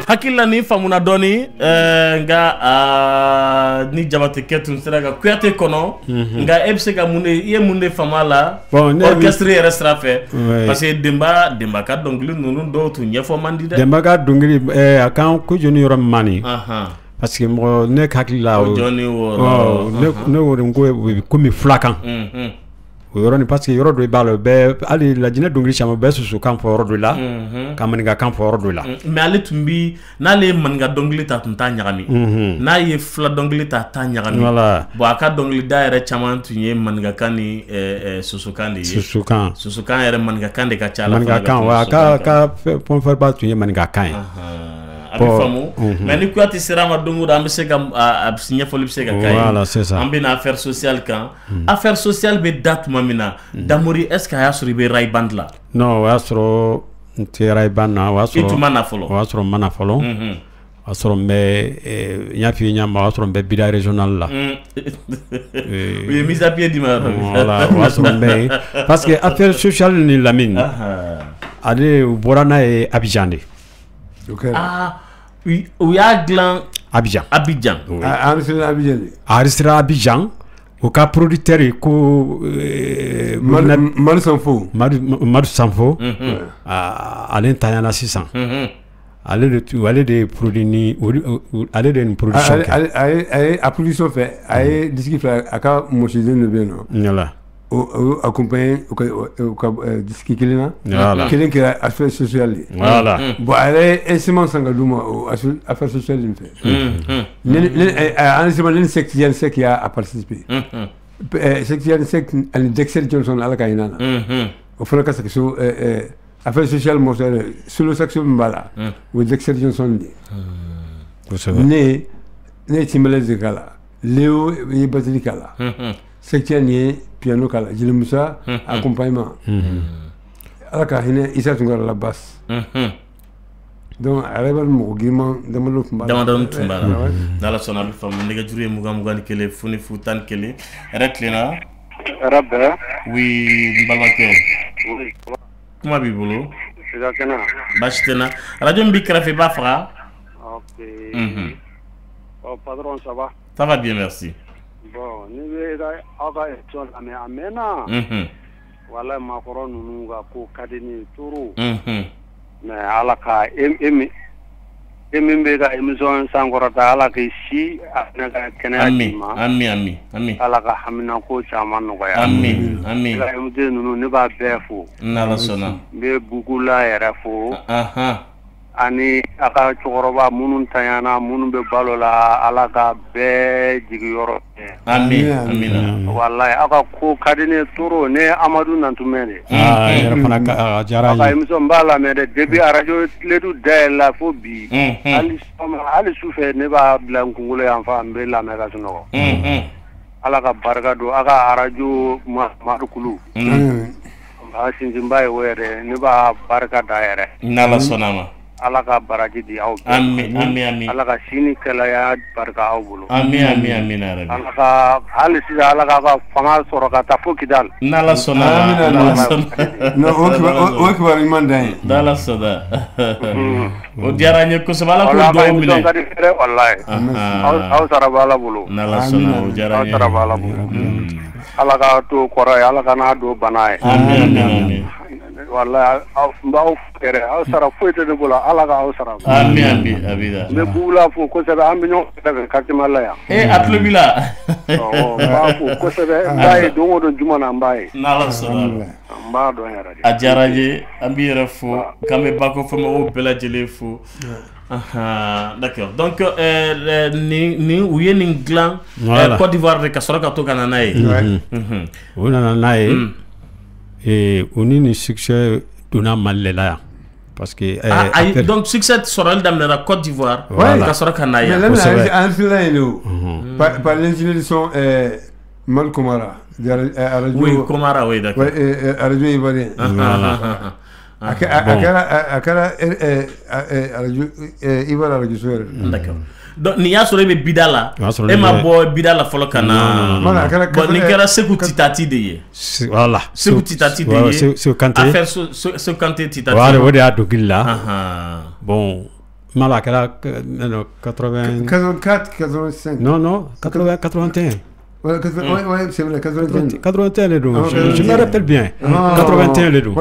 Hakili la ni faamuna dɔɔni nka ni Jabatekɛ tun sera ka Kuyate kɔnɔ nka e bɛ se ka mun de i ye mun de faamu a la orchestre yɛrɛ sira fɛ parce que Denba ka dɔnkili ninnu dɔw tun ɲɛfɔ man di dɛ. Denba ka dɔnkili a kan ko jɔnni yɔrɔ min man nin parce que mɔgɔ ne hakili la ne ko de ko komi fulakan o yɔrɔnin parce que yɔrɔ dɔ i b'a la bɛɛ hali Lajinɛ dɔnkili caman bɛɛ sosokan fɔ yɔrɔ dɔ la ka maninkakan fɔ yɔrɔ dɔ la. Mais ale tun bi n'ale ye maninka dɔnkili ta tun t'a ɲagami n'a ye fula dɔnkili ta t'a ɲagami. Voilà. Bon a ka dɔnkilida yɛrɛ caman tun ye maninkakan ni sosokan de ye. Sosokan yɛrɛ maninkakan de ka ca la. Maninkakan wa a ka fɛn fɛn tun ye maninkakan ye. A bɛ faamu mais ni Kuyate sera a ma don o don an bɛ se ka a ɲɛfɔli bɛ se ka k'a ye. Voilà, c'est ça. An bɛ na affaire sociale kan. Affaire sociale bɛ da tuma min na Damori est ce que a y'a sɔrɔ i bɛ Ray Band la? Non, o y'a sɔrɔ n tɛ Ray Band na. O y'a sɔrɔ i tun ma na fɔlɔ. O y'a sɔrɔ n ma na fɔlɔ. O y'a sɔrɔ n bɛ n y'a f'i ye ɲɛ ma o y'a sɔrɔ n bɛ Bida régional la. U ye mise à pied d'i ma yɔrɔ min. Voilà, o y'a sɔrɔ n bɛ yen parce que affaire sociale ni Lamine ale u bɔra n'a ye Abidjan de. Ah, u y'a dilan Abidjan. Abidjan. A enregistré Abidjan. A enregistré Abidjan. O ka producteur ko Madu Sanfo. Madu Sanfo. Ale ntanyana sisan. Ale de produit ni ale de nin production kɛ. A ye a production fɛ a ye disque fila a ka mɔsiden dɔ bɛ yen nɔ. Voilà. O accompagné u ka disque kelen na. Kelen kɛra affaire sociale ye. Voilà. Bon a yɛrɛ ye instrument san ka d'u ma o affaire sociale in fɛ. Enregistrement ne ni Sɛki Tijani Sɛki y'a participé. Sɛki Tijani Sɛki ani Dexter Johnson Ala ka hinɛ a la. O fana ka saxo affaire sociale morceau solo saxo min b'a la o ye Dexter Johnson de ye. Kosɛbɛ. Ne ye Timbaland de k'a la. Leo ye batterie k'a la. Sɛki Tijani ye piano k'a la, Jeli Musa accompagnement. Ala ka hinɛ Isa Tunkara la basse. Donc a yɛrɛ bɛ mɔgɔ girinman damadɔ tun b'a la. Damadɔ tun b'a la. N'Ala sɔnna a bɛ faamu nɛgɛjuru ye 20 21 0 0 11. Hɛrɛ tilenna. Hɛrɛ bɛɛ. Oui, n balimakɛ. Kuma b'i bolo. I ka kɛnɛ. Baasi tɛ n na. Radio min b'i kɛrɛfɛ i b'a faga. Ok. Bon patron ça va? Ça va bien, merci. Bon ni bɛ aw ka émission lamɛn a mɛnna. Walahi maakɔrɔ ninnu ka ko ka di ne ye trop. Mais Ala ka e min bɛ ka émission sankɔrɔta Ala k'i si a ka kɛnɛya d'i ma. Ami ami ami. Ala ka haminako caman nɔgɔya. Ami ami. I ka invité ninnu ne b'a bɛɛ fo. N'Ala sɔnna. N bɛ Bugula yɛrɛ fo. Ani a ka cɛkɔrɔba minnu tanyana minnu bɛ balo la Ala ka bɛɛ jigiyɔrɔ. Amin amina. Walahi aw ka ko ka di ne trop ne Amadu Nantumɛ de. Aa yɛrɛ fana a diyara an ye. A ka émission n b'a lamɛn dɛ depuis radio Kiledu dayɛlɛla fo bi. Hali sɔgɔma hali sufɛ ne b'a bila n kunkolo yan fan n bɛ lamɛn ka sunɔgɔ. Ala ka barika don aw ka radio Mamadu Kulu. A sinsinba ye o yɛrɛ ne b'a barika da yɛrɛ. N'Ala sɔnna a ma. Ala ka baraji di aw bɛɛ. Amin amin amin. Ala ka sini kɛlɛya barika aw bolo. Amin amin amin ya Rabbi. Ala ka hali sisan Ala k'aw ka fanga sɔrɔ ka taa fo Kidali. N'Ala sɔnna a ma. N'Ala sɔnna. Non o kibaru ɲuman dan ye. N'Ala sɔnna. O diyara n ye kosɛbɛ Ala k'o dugawu minɛ. Ka di dɛ walahi. Aw sara b'Ala bolo. N'Ala sɔnna o diyara n ye. Aw sara b'Ala bolo. Ala k'a to kɔrɔ ye Ala ka n'a don bana ye. Amin amin amin. Walahi n b'aw yɛrɛ aw sara foyi tɛ ne bolo Ala k'aw sara. Amin amin amina. N bɛ Bugula fo kosɛbɛ an bɛ ɲɔgɔn kɛrɛfɛ quartier Mali la yan. Ee a tulo b'i la. Awɔ n b'a fo kosɛbɛ n b'a ye don o don juma na n b'a ye. N'Ala sɔnna. N b'a dɔn yɛrɛ de. A diyara n ye an b'i yɛrɛ fo k'an bɛ Bakɔfɛmɔgɔw bɛɛ lajɛlen fo. D'accord donc nin u ye nin dilan Côte d'Ivoire de ka sɔrɔ ka to ka na n'a ye. U nana n'a ye. U ni nin succès donna Mali de la yan parce que donc succès sɔrɔli daminɛna Côte d'Ivoire ka sɔrɔ ka na yan. Mais an filɛ yen de o par l'ingénieur de son Mal Komara radio. Oui Komara oui d'accord. Radio ivoirien. A kɛra radio Ivoire radio so yɛrɛ. D'accord. Donc nin y'a sɔrɔ e bɛ bida la e ma bɔ bida la fɔlɔ ka na. Bon nin kɛra Seku Titati de ye. Voilà. Seku Titati de ye. Seku Kante. Affaire Seku Kante Titati. Voilà o de y'a dɔnkili la. Bon n m'a a kɛra 80. 84 85. Non non 80 81. Ouais, ouais, c'est vrai, 81. 81 de don, je me rappelle bien. 81 de don.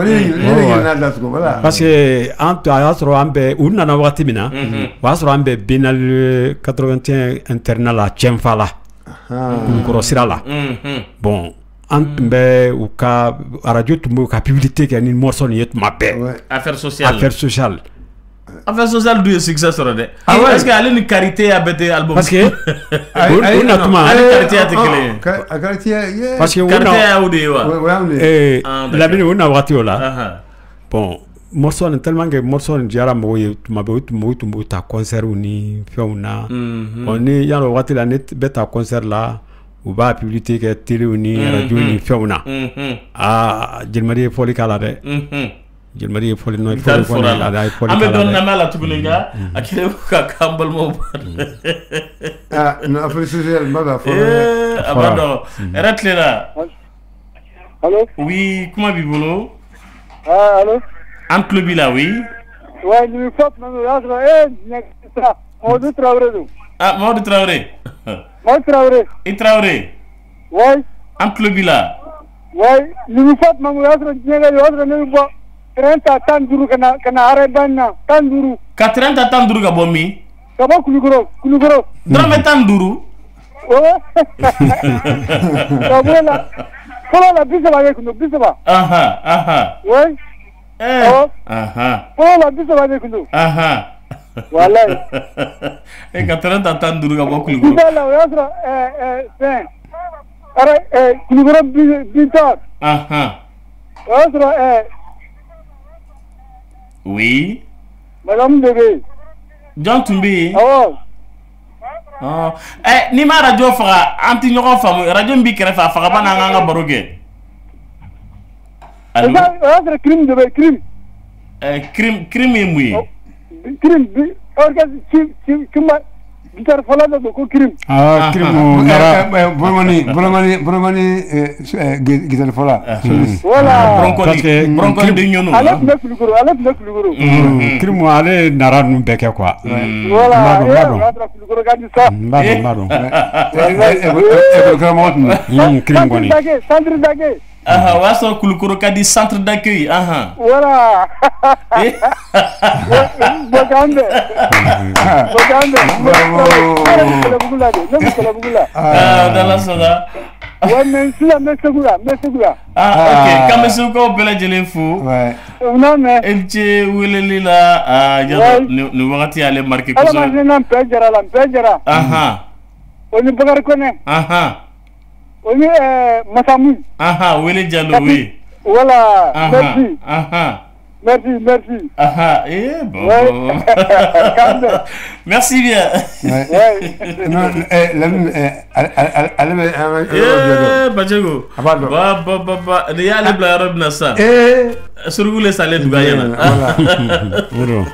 Parce que an a y'a sɔrɔ an bɛ u nana waati min na, o y'a sɔrɔ an bɛ Biennale 81 internat la Tienfa la, Kulukɔrɔ sira la. Bon an tun bɛ u ka radio tun bɛ u ka publicité kɛ ni morceau nin ye tuma bɛɛ. Affaire sociale. Affaire sociale. Affaire sociale dun ye succès sɔrɔ dɛ. Est-ce que ale ni Karité ya bɛɛ tɛ album. Parce que o na tuma ale Karité ya tɛ kelen ye. Karité ya. Parce que Karité y'aw de ye wa. Lamini o na waati o la. Bon morceau nin tellement que morceau nin diyara mɔgɔw ye tuma bɛɛ u tun b'u ta concert ni fɛnw na. Bon ni yarɔ waati la ne bɛ taa concert la u b'a publicité kɛ télé ni radio ni fɛnw na. Aa Jelimadi ye fɔli k'a la dɛ. Jelimadi ye fɔli nɔ fɔli fɔra la an bɛ dɔɔnin lamɛn a la tuguni nka a kɛlen ka k'an balimaw. Aa non affaire sociale n b'a fɛ a fɔra. A b'a dɔn hɛrɛ tilenna. Allo. Oui kuma b'i bolo. Allo. An tulo b'i la oui. Ouais nin fɔ tuma min o y'a sɔrɔ e Mamadu Tarawele don. Ah Mamadu Tarawele. Mamadu Tarawele. I Tarawele. Ouais. An tulo b'i la. Ouais nin fɔ tuma min o y'a sɔrɔ diɲɛ ka di o y'a sɔrɔ ne bɛ bɔ. Train ta 15 ka na arrêt ban na 15. Ka train ta 15 ka bɔ min? Ka bɔ Kulukɔrɔ Kulukɔrɔ. Dɔrɔmɛ 15. Awɔ. Ka bɔ la fɔlɔ la 30 de tun don 30. Ahan ahan. Oui. Awɔ. Ahan. Fɔlɔ la 30 de tun don. Ahan. Walayi. E ka train ta 15 ka bɔ Kulukɔrɔ. Bida la o y'a sɔrɔ fɛn arrêt Kulukɔrɔ Binta. Ahan. O y'a sɔrɔ Oui. Madame de bɛ yen. Jɔn tun bɛ yen? Awɔ. N'i ma radio faga an tɛ ɲɔgɔn faamu radio min b'i kɛrɛfɛ a fagaba n'an k'an ka baro kɛ. Allo. O y'a sɔrɔ crime de bɛ yen crime. Crime ye mun ye? Crime bi orchestre ci guitare fɔlɔ dɔ don ko crime. Ah crime nara. Boromani guitare fɔlɔ. Voilà. Parce que Bronconi de ɲɔnu. Ale tun bɛ Kulukɔrɔ ale tun bɛ Kulukɔrɔ. Crime ale nara ninnu bɛɛ kɛ quoi. Voilà o y'a sɔrɔ Kulukɔrɔ ka di sa. N b'a dɔn n b'a dɔn. École karamɔgɔ tun don. Crime kɔni. Centre d'accueil. O y'a sɔrɔ Kulukɔrɔ ka di centre d'accueil. Voilà. Bɔkan bɛɛ. Bɔkan bɛɛ. Ne bɛ Kɛlɛbugu la de ne bɛ Kɛlɛbugu la. Aa n'Ala sɔnna. Ouais, mais sisan n bɛ Segu yan, n bɛ Segu yan. Ah, ok, k'an bɛ Segukaw bɛɛ lajɛlen fo. Non mais. E ni ce weleli la, aa yadɔ nin wagati y'ale marqué kosɛbɛ. Ala ma hinɛ Npɛ Jara la, Npɛ Jara. Ahan. O ni Bakari Kɔnɛ. Ahan. O ni Masamu. Ahan, Wele Jalo, oui. Voilà, merci. Ahan. Merci, merci. Ah, eh, bon. Ouais. Bon. Merci bien. Ouais. Non, Lamine, ale bɛ an ka Eh, Bajego. A b'a dɔn. Ba ba ba ba, ni y'ale bila yɔrɔ min na sisan. Eh. Suruku le salen dugu a ɲɛna. Voilà.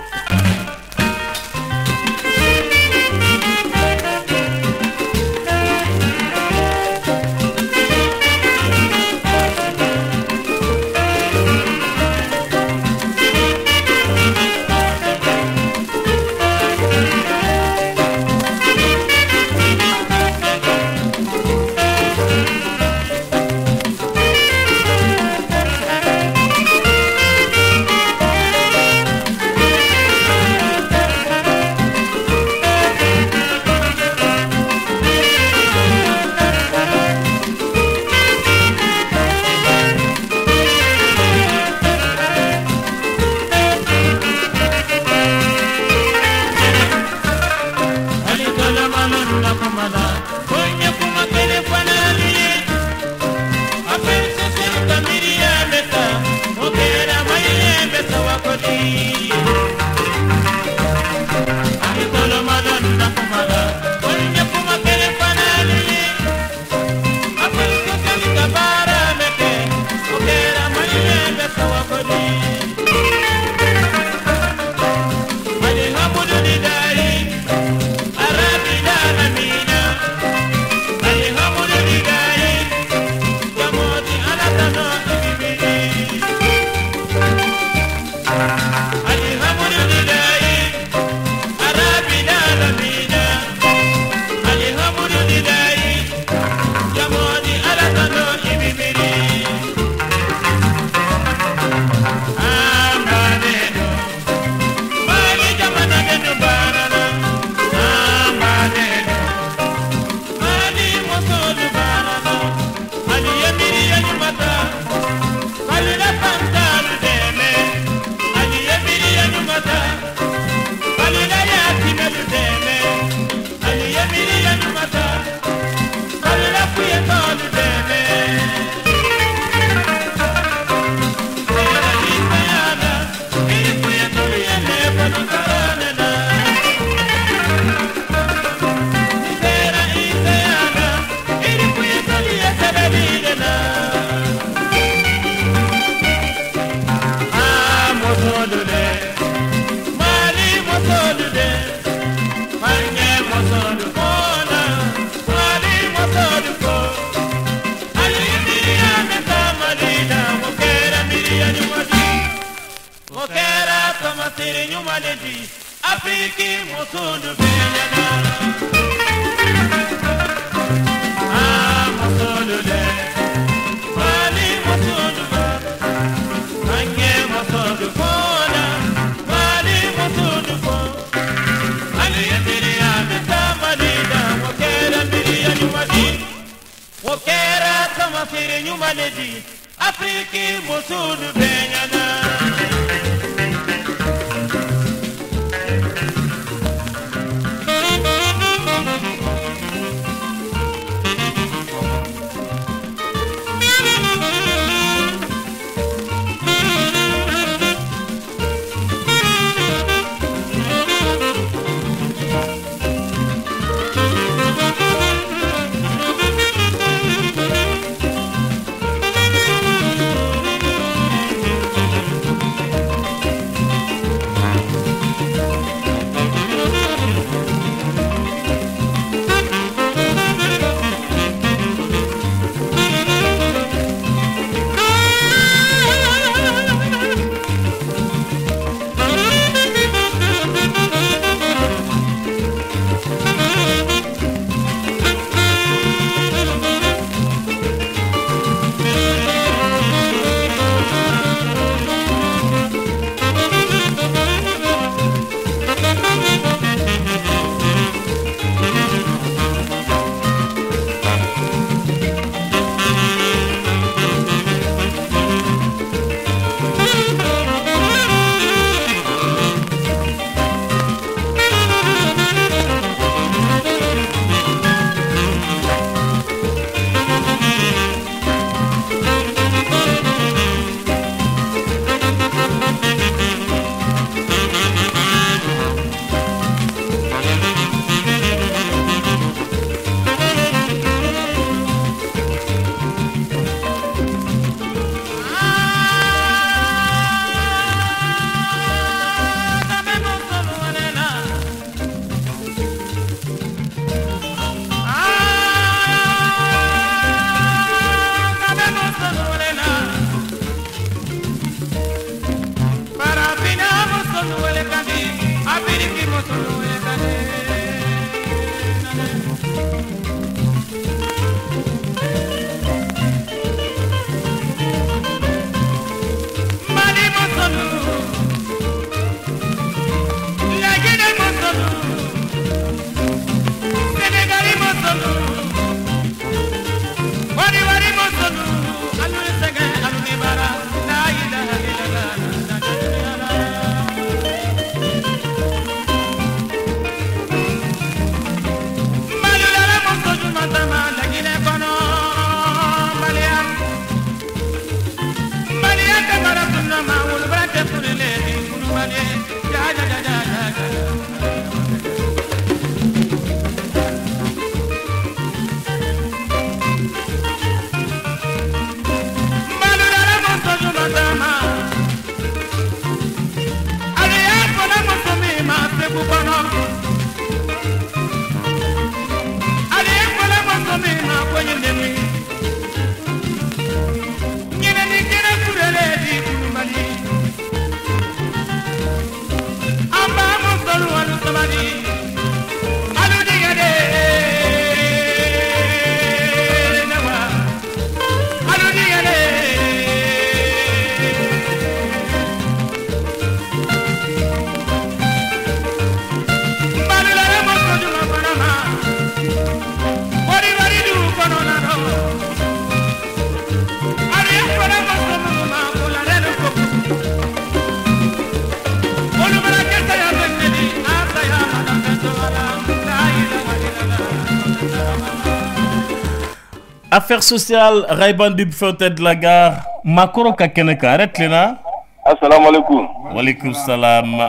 Affaire sociale Rail Band du tête de la gare Makoro ka kɛnɛ kan hɛrɛ tilenna. Assalamu alaikum. Walaikum salam.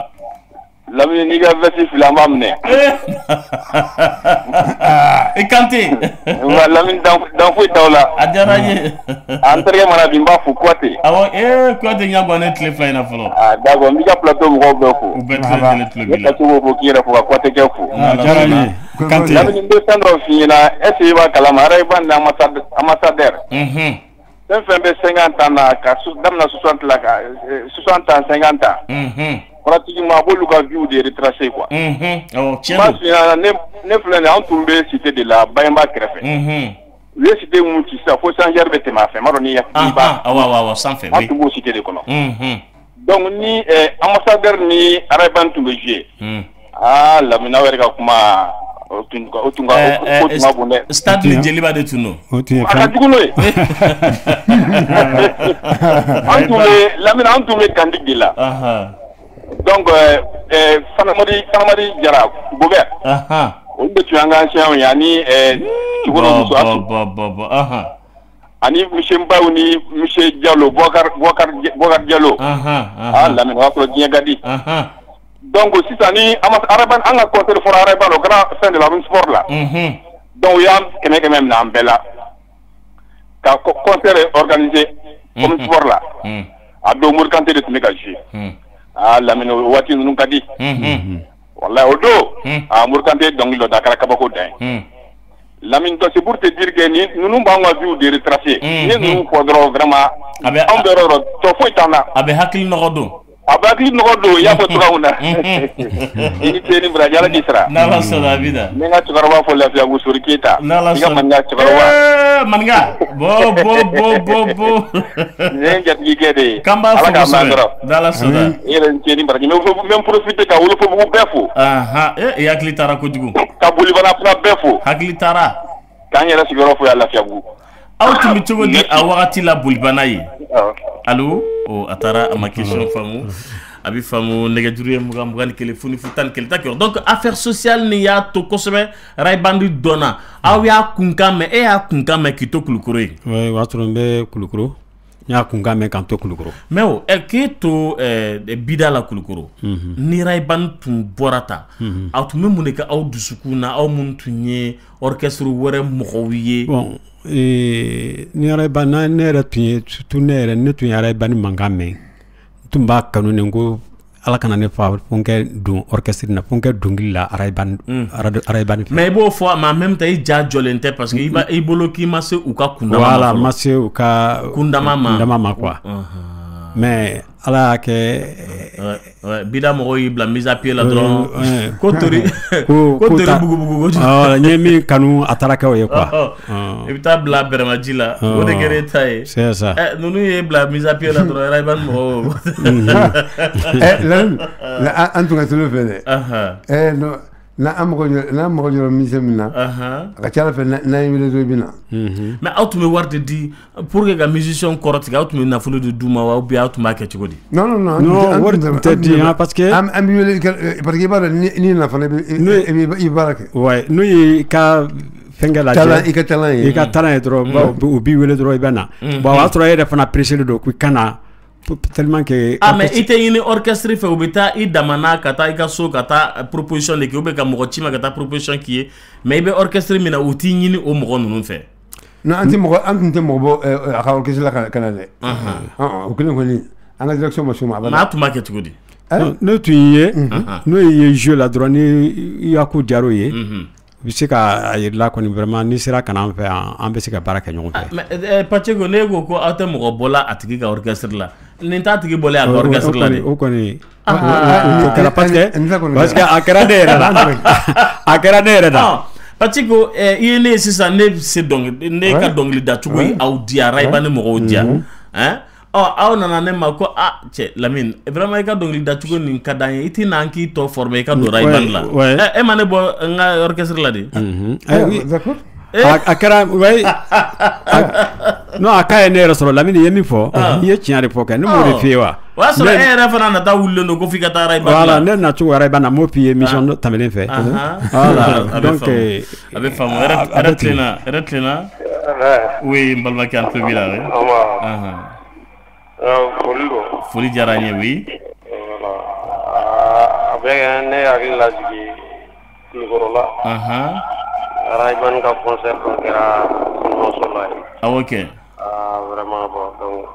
Lamini n'i ka veste fili an b'a minɛ. I Kante. Nka Lamini dan foyi t'aw la. A diyara n ye. An terikɛ mana bi n b'a fo Kuyate. Awɔ Kuyate ɲɛ gan ne tile fila in na fɔlɔ. Ah d'accord, n b'i ka plateau mɔgɔw bɛɛ fo. U bɛɛ tulo b'i la. Ne Kacogo fo k'i yɛrɛ fo ka Kuyatekɛ fo. A diyara n ye Kante. Lamini n bɛ fɛn dɔ f'i ɲɛna est ce que i b'a kalama Rail Band ni ambassadeur. Fɛn fɛn bɛ 50 ans na ka daminɛ 60 la ka 60 ans 50 ans. Pratiquement a b'olu ka vie de retracer quoi. Awɔ tiɲɛ don. N b'a f'i ɲɛna ne filɛ nin ye an tun bɛ cité de la Bayinba kɛrɛfɛ. U ye cité mun ci sisan fo changeur bɛ tɛmɛ a fɛ n m'a dɔn n'i b'a. Awɔ sanfɛ. An tun b'o cité de kɔnɔ. Donc ni ambassadeur ni Rail Band tun bɛ jouer. Aa Lamini aw yɛrɛ ka kuma o tun ka bon dɛ. Stade ni Jeliba de tun don. O tun ye a ka jugu n'o ye. An tun bɛ Lamini an tun bɛ Kandik de la. Donc Fanamadi Jara Gobert. Olu de tun y'an ka anciens ye ani Cugoro Muso Asu. Ani monsieur Mbaw ni monsieur Diallo Boubacar Diallo. Ah Lamini o y'a sɔrɔ diɲɛ ka di. Donc sisan ni Rail Band an ka concert fɔra Rail Band o kɛra fɛn de la sport la. Donc u y'an 100 minɛ an bɛɛ la. Ka concert organiser comme sport la. A don Mori Kante de tun bɛ ka jouer. Ah Lamini o waati ninnu ka di. Walahi o don. Ah Mori Kante dɔnkili dɔ da a kɛra kabako dan ye. Lamini c'est pour te dire que ninnu b'an ka vie de retracer. Ni ye ninnu fɔ dɔrɔn vraiment. Anw bɛ yɔrɔ o yɔrɔ tɔ foyi t'an na. A bɛ hakili nɔgɔ don. A bɛ hakili nɔgɔ don i y'a fɔ cogoya min na. I ni ce ni baraji Ala k'i sara. N'Ala sɔnna amina. N bɛ n ka cɛkɔrɔba fo Lafiyabugu Sori Keyita. N'Ala sɔnna. I ka maninka cɛkɔrɔba. Maninka. Bo. Nin ye n jatigikɛ de ye. K'an b'a fo kosɛbɛ. N'Ala sɔnna. I yɛrɛ ni ce ni baraji. N bɛ n profiter ka Wolofobugu bɛɛ fo. I hakili taara kojugu. Ka Bolibana fana bɛɛ fo. Hakili taara. K'an yɛrɛ sigiyɔrɔ fo yan Lafiyabugu. Aw tun bɛ cogo di a wagati la Bolibana ye? Allo a taara a ma question faamu a bɛ faamu nɛgɛjuru ye 20 21 0 0 11 d'accord. Donc affaire sociale ni y'a to kosɛbɛ Rail Band dɔnna aw y'a kunkan mɛn e y'a kunkan mɛn k'i to Kulukoro ye. Oui o y'a sɔrɔ n bɛ Kulukoro n y'a kunkan mɛn k'an to Kulukoro. Mais o k'e to bida la Kulukoro ni Rail Band tun bɔra tan aw tun bɛ mun de kɛ aw dusukun na aw minnu tun ye orchestre wɛrɛ mɔgɔw ye. Bon ni Rail Band ne yɛrɛ tun ye surtout ne tun ye Rail Band mankan mɛn n tun b'a kanu de ko Ala kana ne fa fo n kɛ don orchestre na fo n kɛ dɔnkili la Rail Band fɛ. Mais i b'o fɔ mais en même temps i ja jɔlen tɛ parce que i bolo k'i ma se u ka kundama ma. Voilà ma se u ka kundama ma quoi. Mais Ala y'a kɛ. Bida mɔgɔw y'i bila mise à pied la dɔrɔn. Ko tori bugubugu kojugu. N ye min kanu a taara kɛ o ye quoi. I bɛ taa bila bɛrɛmaji la o de kɛra e ta ye. C'est ça. Ninnu ye bila mise à pied la dɔrɔn Rail Band mɔgɔw. Lamini an tun ka teli o fɛ dɛ. Non n'an mago jɔra musicien min na. A ka ca Ala fɛ n'an y'i wele dɔrɔn i bɛ na. Mais aw tun bɛ wari de di pour que ka musicien kɔrɔ tigɛ aw tun bɛ nafolo de d'u ma wa ou bien aw tun b'a kɛ cogo di. Non wari tun tɛ di parce que. An b'i wele parce que i b'a dɔn n'i nana fana i bɛ baara kɛ. Ouais n'u y'i ka fɛnkɛ lajɛ. I ka talent ye. I ka talent ye dɔrɔn u b'i wele dɔrɔn i bɛ na. Bon o y'a sɔrɔ e yɛrɛ fana pressé don k'i ka na. Tellement que. Ah mais i tɛ ɲini orchestre fɛ u bɛ taa i damana ka taa i ka so ka taa proposition de kɛ ou bien ka mɔgɔ ci ma ka taa proposition k'i ye mais i bɛ orchestre min na u t'i ɲini o mɔgɔ ninnu fɛ. Non an tun tɛ mɔgɔ bɔ a ka orchestre la ka na dɛ. O kelen kɔni an ka direction ma s'o ma. Mais a tun b'a kɛ cogo di. N'o tun y'i ye n'o y'i ye jeu la dɔrɔn ni i ka ko diyar'o ye. U bɛ se k'a yir'i la kɔni vraiment n'i sera ka na an fɛ yan an bɛ se ka baara kɛ ɲɔgɔn fɛ. Mais Pacheco ne ko ko aw tɛ mɔgɔ bɔla a tigi ka orchestre la nin t'a tigi bɔlen a ka orchestre la dɛ. O kɔni o kɛra parce que a kɛra ne yɛrɛ la a kɛra ne yɛrɛ la. Pacheco i ye ne ye sisan ne bɛ se dɔnkili ne ka dɔnkili dacogo ye aw diya Rail Band mɔgɔw diya. Aw nana ne ma ko ah cɛ Lamini vraiment i ka dɔnkili dacogo nin ka d'an ye i tɛ na an k'i tɔ former i ka don Rail Band la e ma ne bɔ n ka orchestre la de. D'accord. A kɛra non a ka ye ne yɛrɛ sɔrɔ Lamini i ye min fɔ i ye tiɲɛ de fɔ kɛ ne m'o de f'i ye wa. O y'a sɔrɔ e yɛrɛ fana nata wulilen don ko f'i ka taa Rail Band la. Voilà ne nacogo Rail Band na m'o f'i ye émission tɛmɛnen fɛ. Voilà donc a bɛ faamu hɛrɛ tilenna hɛrɛ tilenna. Oui, n balimakɛ, an tulo b'i la. Foli don. Foli diyara n ye, oui. Voilà, a bɛ ne hakili lajigin Kulukɔrɔ la. Ray Ban ka concert dɔ kɛra Kɔnɔso la yen. Awɔ kɛ. Vraiment, bon, donc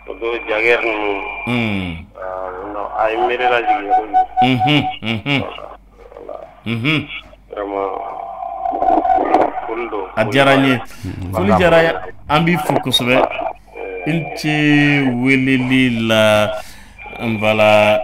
o don Jagɛri ninnu. A ye miiri lajigin kojugu. Voilà. Vraiment, foli don. A diyara n ye. Foli diyara n ye, an b'i fo kosɛbɛ. I ni ce weleli la. Voilà.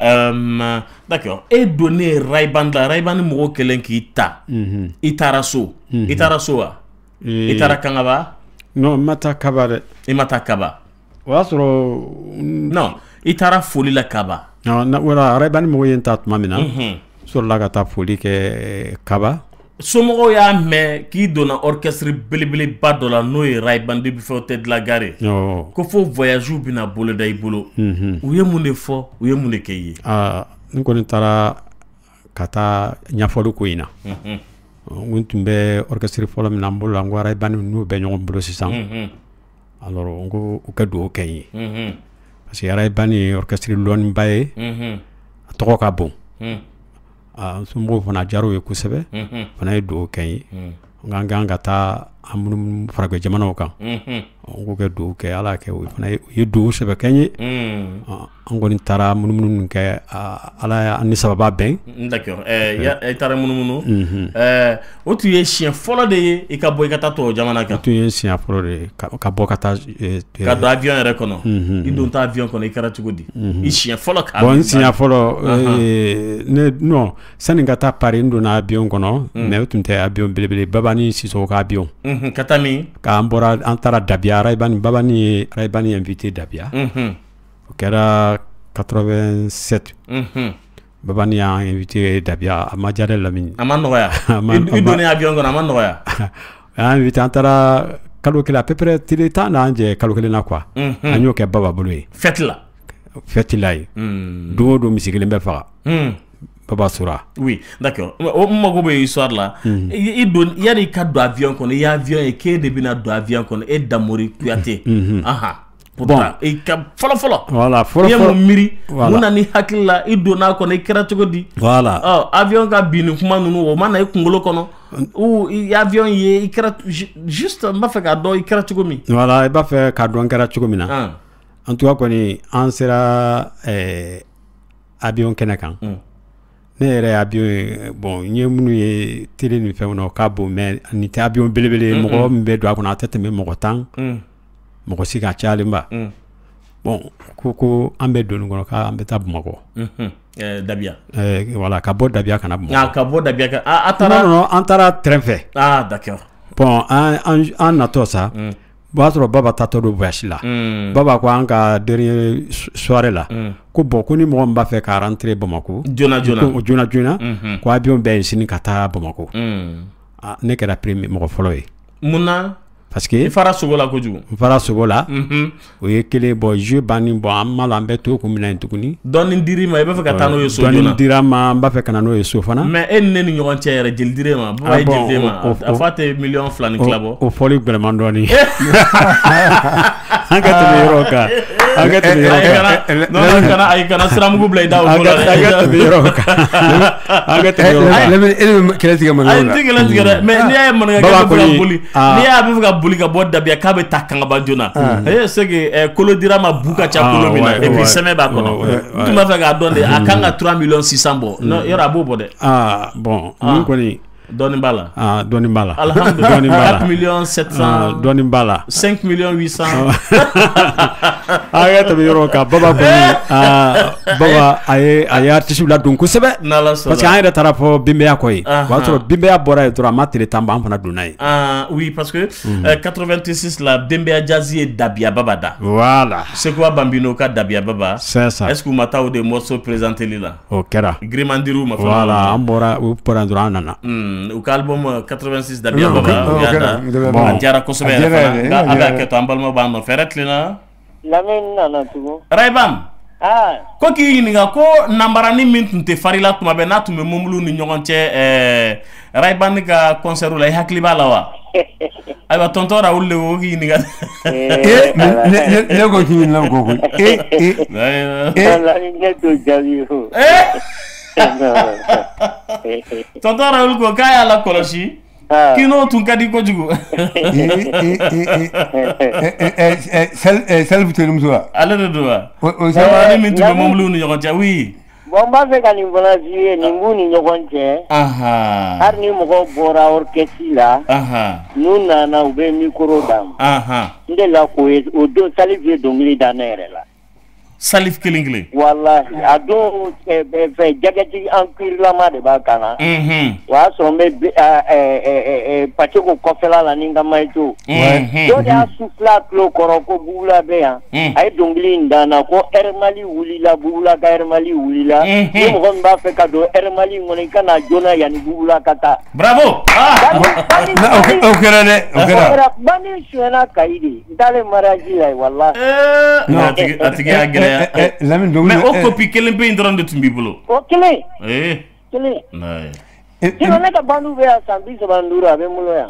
D'accord. E donnen Ray Ban la, Ray Ban ni mɔgɔw kɛlen k'i ta. I taara so. I taara so wa? I taara Kangaba? Non, n ma taa Kaba dɛ. I ma taa Kaba. O y'a sɔrɔ. Non, i taara foli la Kaba. Voilà, Ray Ban ni mɔgɔw ye n ta tuma min na. N sɔrɔla ka taa foli kɛ Kaba. Somɔgɔw y'a mɛn k'i donna orchestre belebeleba dɔ la, n'o ye Ray Ban depuis Hôtel de la Gare. Ko fo voyage bɛna boloda i bolo. U ye mun de fɔ, u ye mun de kɛ i ye? N kɔni taara ka taa ɲɛfɔli ko in na. N tun bɛ orchestre fɔlɔ min na n bolo la, n ko Ray Ban n'u bɛ ɲɔgɔn bolo sisan. Alors n ko u ka dugawu kɛ n ye. Parce que Ray Ban ye orchestre lɔnniba ye. A tɔgɔ ka bon. N somɔgɔw fana diyara u ye kosɛbɛ. Fana ye dugawu kɛ n ye. N k'an kan ka taa an munumunu farajɛ jamanaw kan. N k'u kɛ dugawu kɛ, Ala kɛ o fana u ye dugawu sɛbɛ kɛ n ye. An kɔni taara munumunu kɛ, Ala y'an ni sababa bɛn. D'accord. I taara munumunu. O tun ye siɲɛ fɔlɔ de ye i ka bɔ i ka taa tubabu jamana kan. O tun ye siɲɛ fɔlɔ de ye ka bɔ ka taa. Ka don avion yɛrɛ kɔnɔ. I don taa avion kɔnɔ, i kɛra cogo di? I siɲɛ fɔlɔ ka. Bon, n siɲɛ fɔlɔ, ne non, sani ka taa Paris, n donna avion kɔnɔ, mais o tun tɛ avion belebele, Babani Sisoko ka avion. Ka taa min? K'an bɔra, an taara Dabiya, Ray Ban, Babani ye Ray Ban invité Dabiya. O kɛra 87. Babani y'an invité Dabiya, a ma diya dɛ Lamini. A ma nɔgɔya. I donnen avion kɔnɔ, a ma nɔgɔya. A y'an invité, an taara kalo kelen, à peu près tile 10 n'an jɛ kalo kelen na quoi. An y'o kɛ Baba bolo ye. Fête la. Fête la ye. Don o don misi kelen bɛ faga. Baba sora. Oui, d'accord. O mago bɛ histoire la. I don, yanni i ka don avion kɔnɔ, i ye avion ye k'e de bɛna don avion kɔnɔ, e Damori Kuyate. Bon, i ka fɔlɔ fɔlɔ. Voilà, fɔlɔ fɔlɔ. I ye mun miiri? Mun nana i hakili la? I donna a kɔnɔ, i kɛra cogo di? Voilà. Ɔ, avion ka bin ni kuma ninnu, o ma na i kunkolo kɔnɔ? Ou i avion ye, i kɛra juste, n b'a fɛ k'a dɔn i kɛra cogo min. Voilà, i b'a fɛ k'a dɔn n kɛra cogo min na. En tout cas kɔni, an sera avion kɛnɛ kan. Ne yɛrɛ ye avion ye, bon, n ye minnu ye télé ni fɛnw na, o ka bon, mais nin tɛ avion belebele ye. Mɔgɔ min bɛ don a kɔnɔ, a tɛ tɛmɛ mɔgɔ 10. Mɔgɔ si ka cayalenba. Bon, ko an bɛ don nin kɔnɔ k'an bɛ taa Bamakɔ. Dabiya. Voilà, ka bɔ Dabiya ka na Bamakɔ. Ka bɔ Dabiya ka a taara. Non, an taara train fɛ. Ah, d'accord. Bon, an natɔ sa. O y'a sɔrɔ Baba taatɔ don voyage la. Baba ko an ka dernier soirée la. Ko bon, ko ni mɔgɔ min b'a fɛ ka rentrer Bamakɔ. Joona joona. Joona joona. Ko avion bɛ yen sini ka taa Bamakɔ. Ne kɛra premier mɔgɔ fɔlɔ ye. Mun na? Parce que i fara sogo la kojugu. N fara sogo la. O ye kelen, bon, jeu banni, bon, an ma la, an bɛ to kun minɛ yen tuguni. Dɔɔni dir'i ma, i b'a fɛ ka taa n'o ye so joona. Dɔɔni dira n ma, n b'a fɛ ka na n'o ye so fana. Mais e ni ne ni ɲɔgɔn cɛ yɛrɛ, jeli dir'e ma? Baba ye jeli d'e ma? A fɔ a tɛ 2,5 miliyɔn bɔ. O fɔli gɛlɛman dɔɔni. An ka tɛmɛ yɔrɔ kan. An ka tɛmɛ yɔrɔ kan. Non, kana, ayi, kana siramugu bila i da o ko la dɛ. An ka tɛmɛ yɔrɔ kan. An ka tɛmɛ yɔrɔ kan. E bɛ kɛlɛ tigɛ maninkaw la. Ayi, n tɛ kɛlɛ tigɛ dɛ, mais n'i y'a ye maninkakɛ bɛ fɛ ka boli, n'i y'a bɛ fɛ ka boli ka bɔ Dabiya k'a bɛ taa Kangaba joona, c'est que kolo dira ma, bu ka ca kolo min na, et puis sɛmɛ b'a kɔnɔ. N tun b'a fɛ k'a dɔn de, a kan ka 3 millions 600 bɔ. Non, yɔrɔ a b'o bɔ dɛ. Ah bon, min kɔni. Dɔɔni b'a la. Ah, dɔɔni b'a la. Alhamdulillah. 4 millions 700. Dɔɔni b'a la. 5 millions 800. An ka tɛmɛ yɔrɔ kan. Baba kɔni, Baba a ye artiste ladon kosɛbɛ. N'Ala sɔnna. Parce que an yɛrɛ taara fɔ Bɛnbɛya kɔ ye. O y'a sɔrɔ Bɛnbɛya bɔra yen dɔrɔn, a ma tile 10 bɔ, an fana donna yen. Oui, parce que 86 la, Bɛnbɛya Jazz ye Dabiya Baba da. Voilà. Sekuba Bambino ka Dabiya Baba. C'est ça. Est-ce que u ma taa o de morceau présenté li la? O kɛra. Girimandiru ma fɛn. Voilà, an bɔra, u bɔra dɔrɔn, an nana. U ka album 86 Dabiya Baba, u y'a da. A diyara kosɛbɛ yɛrɛ fana. Nka a bɛ hakɛ to, an balimaw b'an nɔfɛ. Hɛrɛ tilenna. Lamini nana tugun. Ray Ban. Ko k'i ɲininka ko nanbarani min tun tɛ farila tuma bɛɛ, n'a tun bɛ mɔbiliw ni ɲɔgɔn cɛ, Ray Ban ka concert la, i hakili b'a la wa? Ayiwa tonton Raoul de ko k'i ɲininka. Ne ko k'i ɲininka ko koyi. Walahi ne t'o jaabi o. Tonton Raoul ko k'a y'a lakɔlɔsi. K'i n'o tun ka di kojugu. Salif terimuso wa? Ale de don wa? O ni min tun bɛ mɔbiliw ni ɲɔgɔn cɛ oui. Bon n b'a fɛ ka nin fana f'i ye nin b'u ni ɲɔgɔn cɛ. Hali ni mɔgɔw bɔra orchestre la. N'u nana u bɛ micro d'a ma. N delila k'o ye o don Salif ye dɔnkili da ne yɛrɛ la. Salif kelen kelen. Walahi a don fɛn jakɛti en cuir lama de b'a kan na. O y'a sɔrɔ n bɛ Paceko kɔfɛla la ni n ka maillot. Dɔ de y'a soufflé a tulo kɔrɔ ko Bugula bɛ yan. A ye dɔnkili in da n na ko Air Mali wulila Bugula ka Air Mali wulila. Ni mɔgɔ min b'a fɛ ka don Air Mali in kɔnɔ i ka na joona yanni Bugula ka taa. Bravo. O kɛra dɛ o kɛra. Bandi sonyɛna Kayi de n taalen mariage la yen walahi. A tigi y'a gɛlɛya. Mais o copie kelen pe in dɔrɔn de tun b'i bolo. O kelen. Kelen. Sinon ne ka bandiw bɛ yan san 35 a bɛ n bolo yan.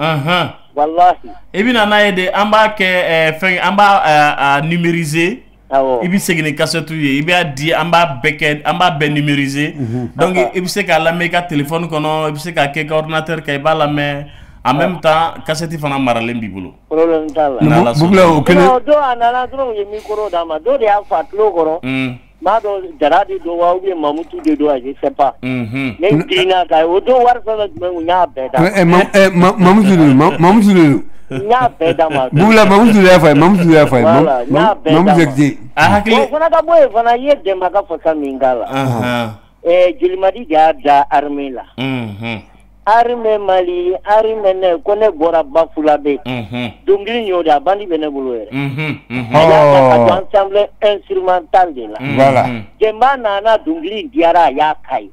Walahi. I bɛ na n'a ye de an b'a kɛ fɛn an b'a numériser. Awɔ. I bɛ segin ni cassette ye i b'a di an b'a bɛɛ kɛ an b'a bɛɛ numériser. Donc i bɛ se k'a lamɛn i ka téléphone kɔnɔ i bɛ se k'a kɛ i ka ordinateur kan i b'a lamɛn. En même temps cassette fana maralen b'i bolo. Problème t'a la. Bugula o kelen. O don a nana dɔrɔn u ye micro d'a ma dɔ de y'a fa tulo kɔrɔ. N b'a dɔn Jara de don wa ou bien Mamutu de don wa je sais pas. Ne girinna k'a ye o don wari fɛn fɛn tun bɛ n kun n y'a bɛɛ d'a ma. Mamutu de don Mamutu de don. N y'a bɛɛ d'a ma. Bugula Mamutu de y'a fɔ a ye Mamutu de y'a fɔ a ye. Voilà n y'a bɛɛ d'a ma. Mamutu Jakite. A hakili. O fana ka bɔ yen fana i ye Dɛnba ka fasa min k'a la. Jelimadi de y'a da armée la. Armée Mali armée ne ko ne bɔra Bafulabe. Dɔnkili in y'o de a bandi bɛ ne bolo yɛrɛ. A y'a ta ka don ensemble instrumental de la. Voilà. Dɛnba nana dɔnkili in diyara a y'a ka ye.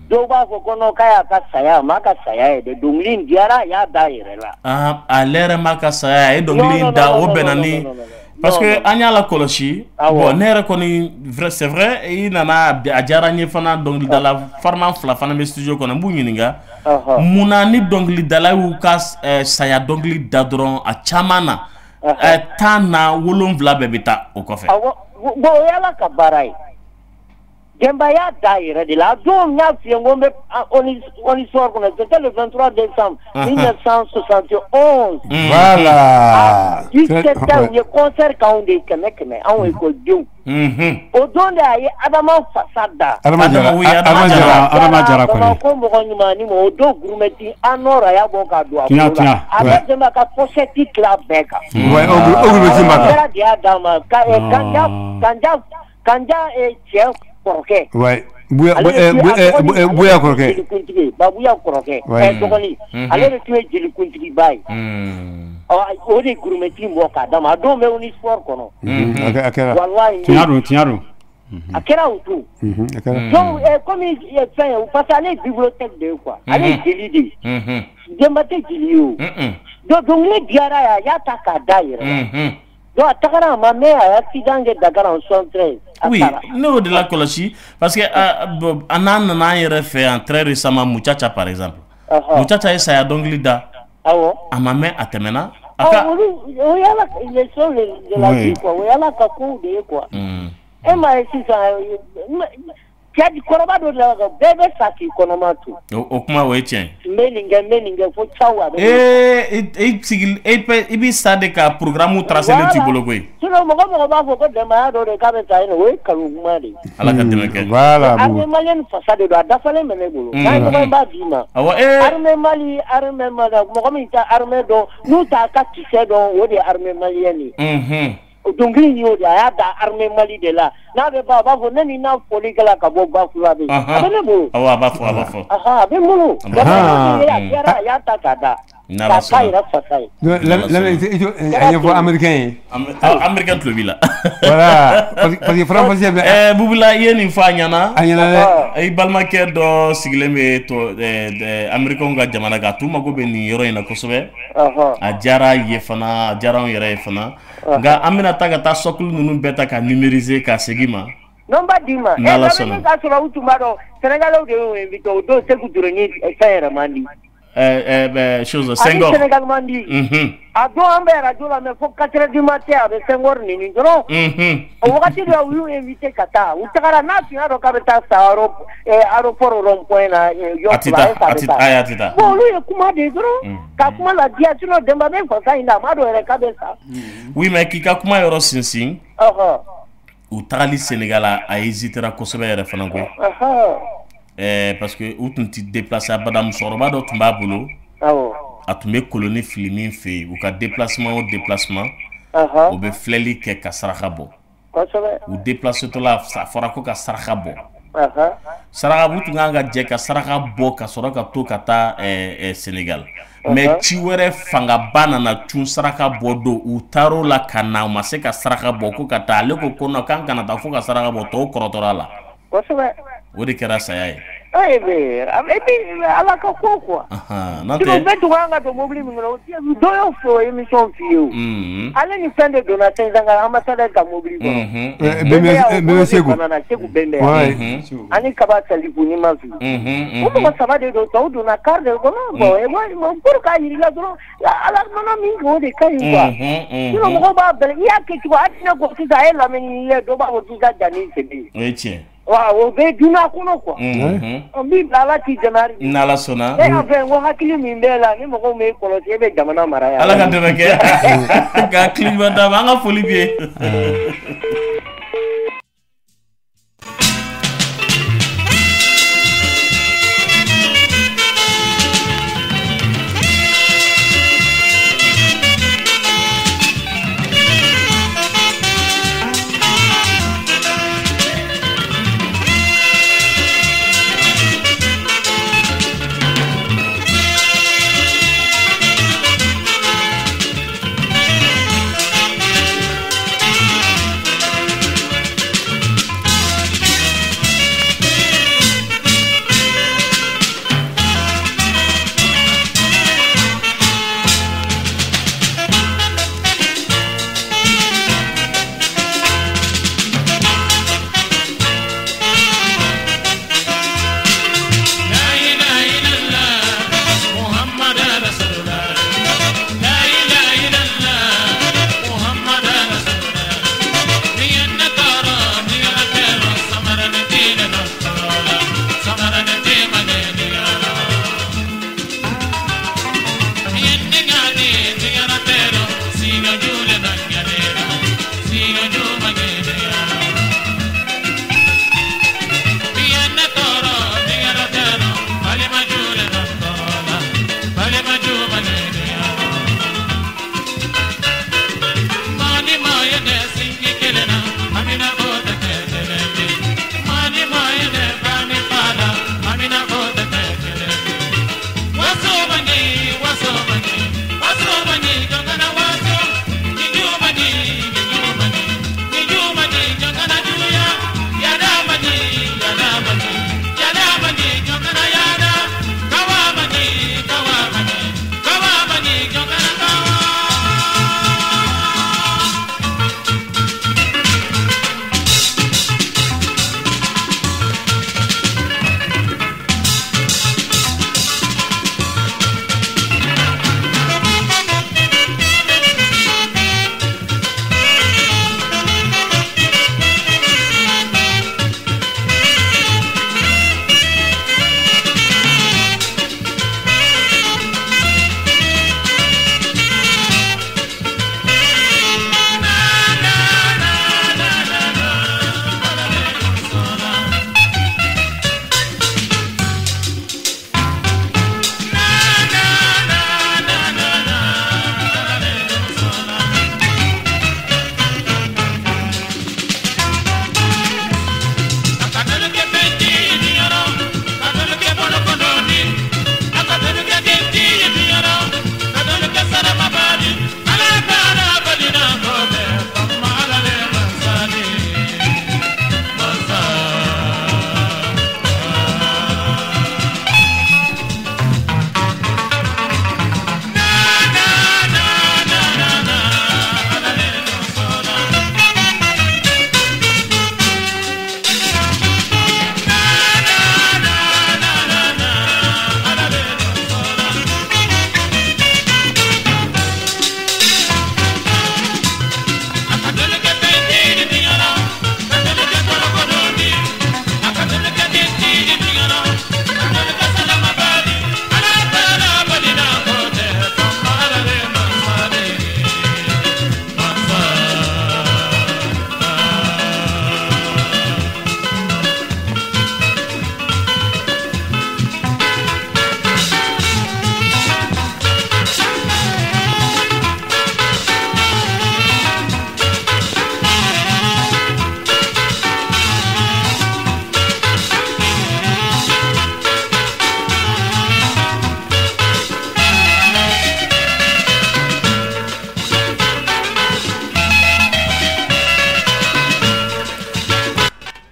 Dɔw b'a fɔ ko non k'a y'a ka saya a m'a ka saya ye dɛ dɔnkili in diyara a y'a da a yɛrɛ la. Ale yɛrɛ m'a ka saya a ye dɔnkili in da o bɛnna ni. Parce que an y'a lakɔlɔsi bon ne yɛrɛ kɔni c'est vrai i nana a diyara n ye fana dɔnkilidala fariman fila fana bɛ studio kɔnɔ n b'u ɲininka munna ni dɔnkilidala y'u ka saya dɔnkili da dɔrɔn a caman na 17 bɛɛ bɛ taa o kɔfɛ. Awɔ bon o y'Ala ka baara ye. Dɛnba y'a da a yɛrɛ de la a don n y'a f'i ye n ko n bɛ Omnisports kɔnɔ c'était le 23 décembre 1971. Voilà. 17 heures u ye concert k'anw de ye 100 100 anw ekɔlidenw. O don de a ye Adama fasa da. Adama Jara Adama Jara kɔni. Bamakɔ mɔgɔ ɲuman ni mɔgɔ o don gourmette en or a y'a bɔ k'a don a bolo la. A bɛ Dɛnba ka pochette tila bɛɛ kan. Ouais o gourmette b'a kan. Jara de y'a d'a ma Kanja cɛ kɔrɔkɛ. Ouais. Buya kɔrɔkɛ. Jelikuntigi Babuya kɔrɔkɛ. Dɔgɔnin ale de tun ye jelikuntigiba ye. O de gourmette bɔ k'a d'a ma a don bɛ Omnisports kɔnɔ. A kɛra. Walahi. Tiɲɛ don tiɲɛ don. A kɛra o don. A kɛra. Donc komi fɛn ye parce que ale ye bibliothèque de ye quoi. Ale ye jeli de ye. Dɛnba tɛ jeli ye o. Donc dɔnkili diyara a ye a y'a ta k'a da a yɛrɛ la. Donc a tagara a ma mɛn a ye accident kɛ Dakar en 73. Oui, ne y'o de lakɔlɔsi parce que an n'an nana an yɛrɛ fɛ yan très récemment Mucaca par exemple. Mucaca ye saya dɔnkili da. Awɔ. A ma mɛn a tɛmɛna. A ka olu o y'Ala les choses de la vie quoi o y'Ala ka kow de ye quoi. E m'a ye sisan cɛ kɔrɔba dɔ de la bɛɛ bɛ sa k'i kɔnɔma to. O kuma o ye tiɲɛ ye. N bɛ nin kɛ n bɛ nin kɛ fo caw a bɛ. E sigi i bɛ sa de ka programme tracé t'i bolo koyi. Sinon mɔgɔ b'a fɔ ko dɛnbaya dɔ de k'a bɛ sa yen nɔ o ye nkalon kuma de ye. Ala ka dɛmɛ kɛ. Voilà. Armée malienne fasa de don a dafalen bɛ ne bolo. N'a ye ɲɔgɔn b'a d'i ma. Awɔ armée Mali armée Mali mɔgɔ min tɛ armée dɔn n'u t'a ka kisɛ dɔn o de ye armée malienne ye. Dɔnkili in y'o de a y'a da armée Mali de la n'a bɛ ban a b'a fɔ ne ni n'a fɔli kɛla ka bɔ Bafulabe. A bɛ ne bolo. Awɔ a b'a fɔ a b'a fɔ. A bɛ n bolo. A kɛra a y'a ta k'a da. K'a k'a yɛrɛ fasa ye. A ɲɛfɔ américain ye. Américain tulo b'i la. Voilà parce que faranfasiya bɛ. Bubula i ye nin fɔ a ɲɛna. A ɲɛna dɛ. I balimakɛ dɔ sigilen bɛ to américain ka jamana kan a t'u mago bɛ nin yɔrɔ in na kosɛbɛ. A diyara ye fana a diyara anw yɛrɛ ye fana. Nka an bɛna taa ka taa socle ninnu bɛɛ ta ka numériser ka segin ma. Non b'a d'i ma. N'Ala sɔnna. Lamini k'a sɔrɔ u tun b'a dɔn Sénégalais de y'u invité o don Sékou Touré ni fɛn yɛrɛ man di. Chose Senghor. Ani Sénégal man di. A don an bɛ radio la mais fo 4 heures du matin a bɛ Senghor neni dɔrɔn. O wagati de la u y'u invité ka taa u tagara n'a tun y'a dɔn k'a bɛ taa sa aéroport rond point na yɔrɔ la a bɛ taa. Bon olu ye kuma de ye dɔrɔn ka kuma ladiya sinon Denba bɛ fasa in na a m'a dɔn yɛrɛ k'a bɛ sa. Oui mais k'i ka kuma yɔrɔ sinsin. U tagali Sénégal a hésitera kosɛbɛ yɛrɛ fana koyi. Parce que u tun ti déplacer abada musokɔrɔba dɔ tun b'a bolo. A tun bɛ koloni fili min fɛ yen u ka déplacement o déplacement. U bɛ filɛli kɛ ka saraka bɔ. U déplacé tɔ la a fɔra ko ka saraka bɔ. Saraka u tun kan ka jɛ ka saraka bɔ ka sɔrɔ ka to ka taa Sénégal. Mais ci wɛrɛ fangaba nana cun saraka bɔ don u taar'o la ka na u ma se ka saraka bɔ ko ka taa ale ko ko non k'an kana taa fo ka saraka bɔ tɔw kɔrɔtɔra la. O de kɛra saya ye. Ala ka ko quoi. N'o tɛ bɛɛ tun kan ka don mobili min kɔnɔ dɔ y'o fɔ émission f'i ye o. Ale ni fɛn de donna Sɛnzanga ambassadeur ka mobili kɔnɔ. Bɛɛ Segu. Segu Bɛnbɛ. Ani Kaba Salifu ni ma fili. O mɔgɔ saba de don tɔw donna car de kɔnɔ bon pour k'a yir'i la dɔrɔn Ala mana min kɛ o de ka ɲi quoi. Sinon mɔgɔw b'a bɛlɛn i y'a kɛ cogo hali ne ko sisan a ye lamɛnni ye dɔ b'a fɔ k'i ka jan ni sen ye. O ye tiɲɛ. Wa o bɛ dunan kɔnɔ quoi. N b'i bila Ala k'i dɛmɛ hali bi. N'Ala sɔnna. Ne y'a fɛ n ko hakili min b'e la ni mɔgɔw m'e kɔlɔsi e bɛ jamana mara yan. Ala ka dɛmɛ kɛ. Ka hakili ɲuman d'a ma an ka foli b'i ye.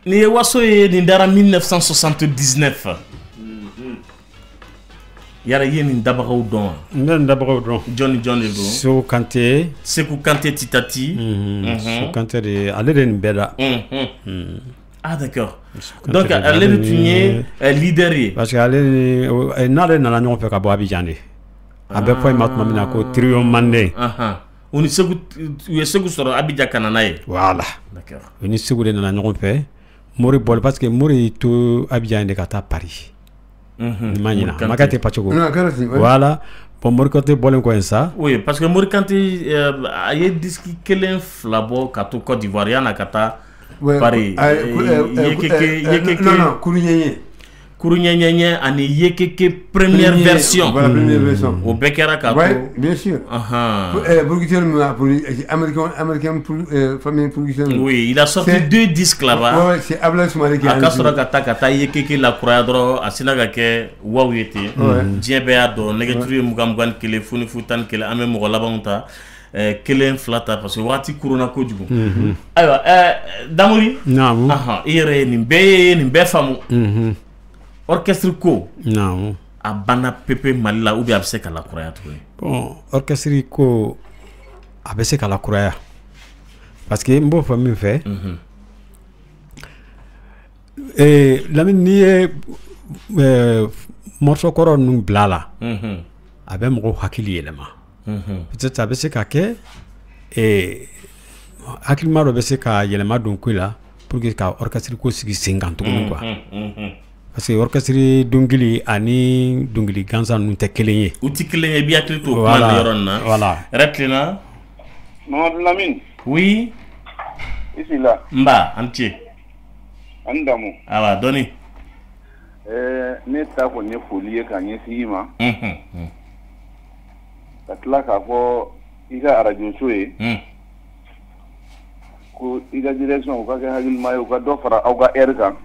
Nin ye waso ye, nin dara 1979. Yala i ye nin dabagaw dɔn wa? N bɛ nin dabagaw dɔn. Jɔn ni jɔn de don? Seku Kante. Seku Kante Titati. Seku Kante de, ale de nin bɛɛ da. Ah d'accord. Donc ale de tun ye leader ye. Parce que ale ni n'ale nana ɲɔgɔn fɛ ka bɔ Abidjan de. A bɛ fɔ i ma tuma min na ko trio Manden. U ni Seku, u ye Seku sɔrɔ Abidjan ka na n'a ye. Voilà. D'accord. U ni Seku de nana ɲɔgɔn fɛ. Mori bɔli parce que Mori y'i to Abidjan de ka taa Paris. Ni ma ɲina ma kɛ ten Pacogo. Voilà. Bon, Mori Kante bɔlen kɔ yen sa. Oui, parce que Mori Kante a ye disque kelen fila bɔ ka to Côte d'Ivoire yan'a ka taa Paris. Yekeke, non non, Kuruɲɛɲɛ. Kuruɲɛɲɛ ani Yekeke première version. Voilà, première version. O bɛɛ kɛra ka to. Ouais, bien sûr. Producteur américain, américain famille producteur. Oui, il a sorti 2 disques là-bas. Ouais, c'est Ablaye Soumaré qui a. A ka sɔrɔ ka taa Yekeke lakuraya dɔrɔn, a sinna ka kɛ waw ye ten. Diɲɛ bɛɛ y'a dɔn. Nɛgɛjuru ye 20 21 0 0 11, an bɛ mɔgɔ labanw ta. Kelen fila ta parce que waati kurunna kojugu. Ayiwa, Damori. Naamu. I yɛrɛ ye nin bɛɛ ye, nin bɛɛ faamu. Orchestre ko. Naamu. A banna pepe Mali la ou bien a bɛ se ka lakuraya tuguni? Bon, orchestre ko a bɛ se ka lakuraya parce que n b'o fɔ min fɛ. Lamini, n'i ye morceau kɔrɔ ninnu bila a la, a bɛ mɔgɔw hakili yɛlɛma. Peut-être a bɛ se ka kɛ hakilima dɔ bɛ se ka yɛlɛma don ko la pour que ka orchestre ko sigi sen kan tuguni quoi. Parce que orchestre dɔnkili ani dɔnkili gansan ninnu tɛ kelen ye. U tɛ kelen ye, i b'i hakili to o kuma na yɔrɔ nin na. Voilà. Hɛrɛ tilenna. Mamadu Lamine. Oui. I si la. Nba, an ce. An damu. Awa, dɔɔni. Ne ta kɔni ye foli ye ka ɲɛsin i ma. Ka tila k'a fɔ i ka arajoso ye. Ko i ka direction u ka kɛ hakilima ye, u ka dɔ fara aw ka heure kan.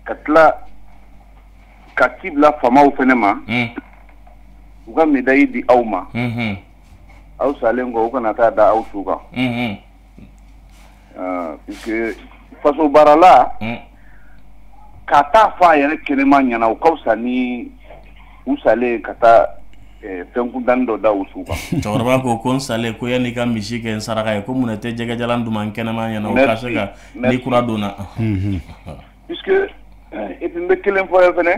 Ka tila ka ci bila faamaw fɛnɛ ma. U ka médaille di aw ma. Aw salen kɔ, u kana taa da aw su kan. Puisque faso baarala ka taa fɔ a yɛrɛ kɛnɛma ɲɛna, o ka fisa ni u salen ka taa fɛn kuntanni dɔ da u su kan. Cɛkɔrɔba ko n salen ko yanni i ka misi kɛ n saraka ye, ko munna tɛ jɛgɛjalan d'u ma n kɛnɛma ɲɛna, o ka se ka ni kura donna. Puisque et puis n bɛ kelen fɔ ye fɛnɛ,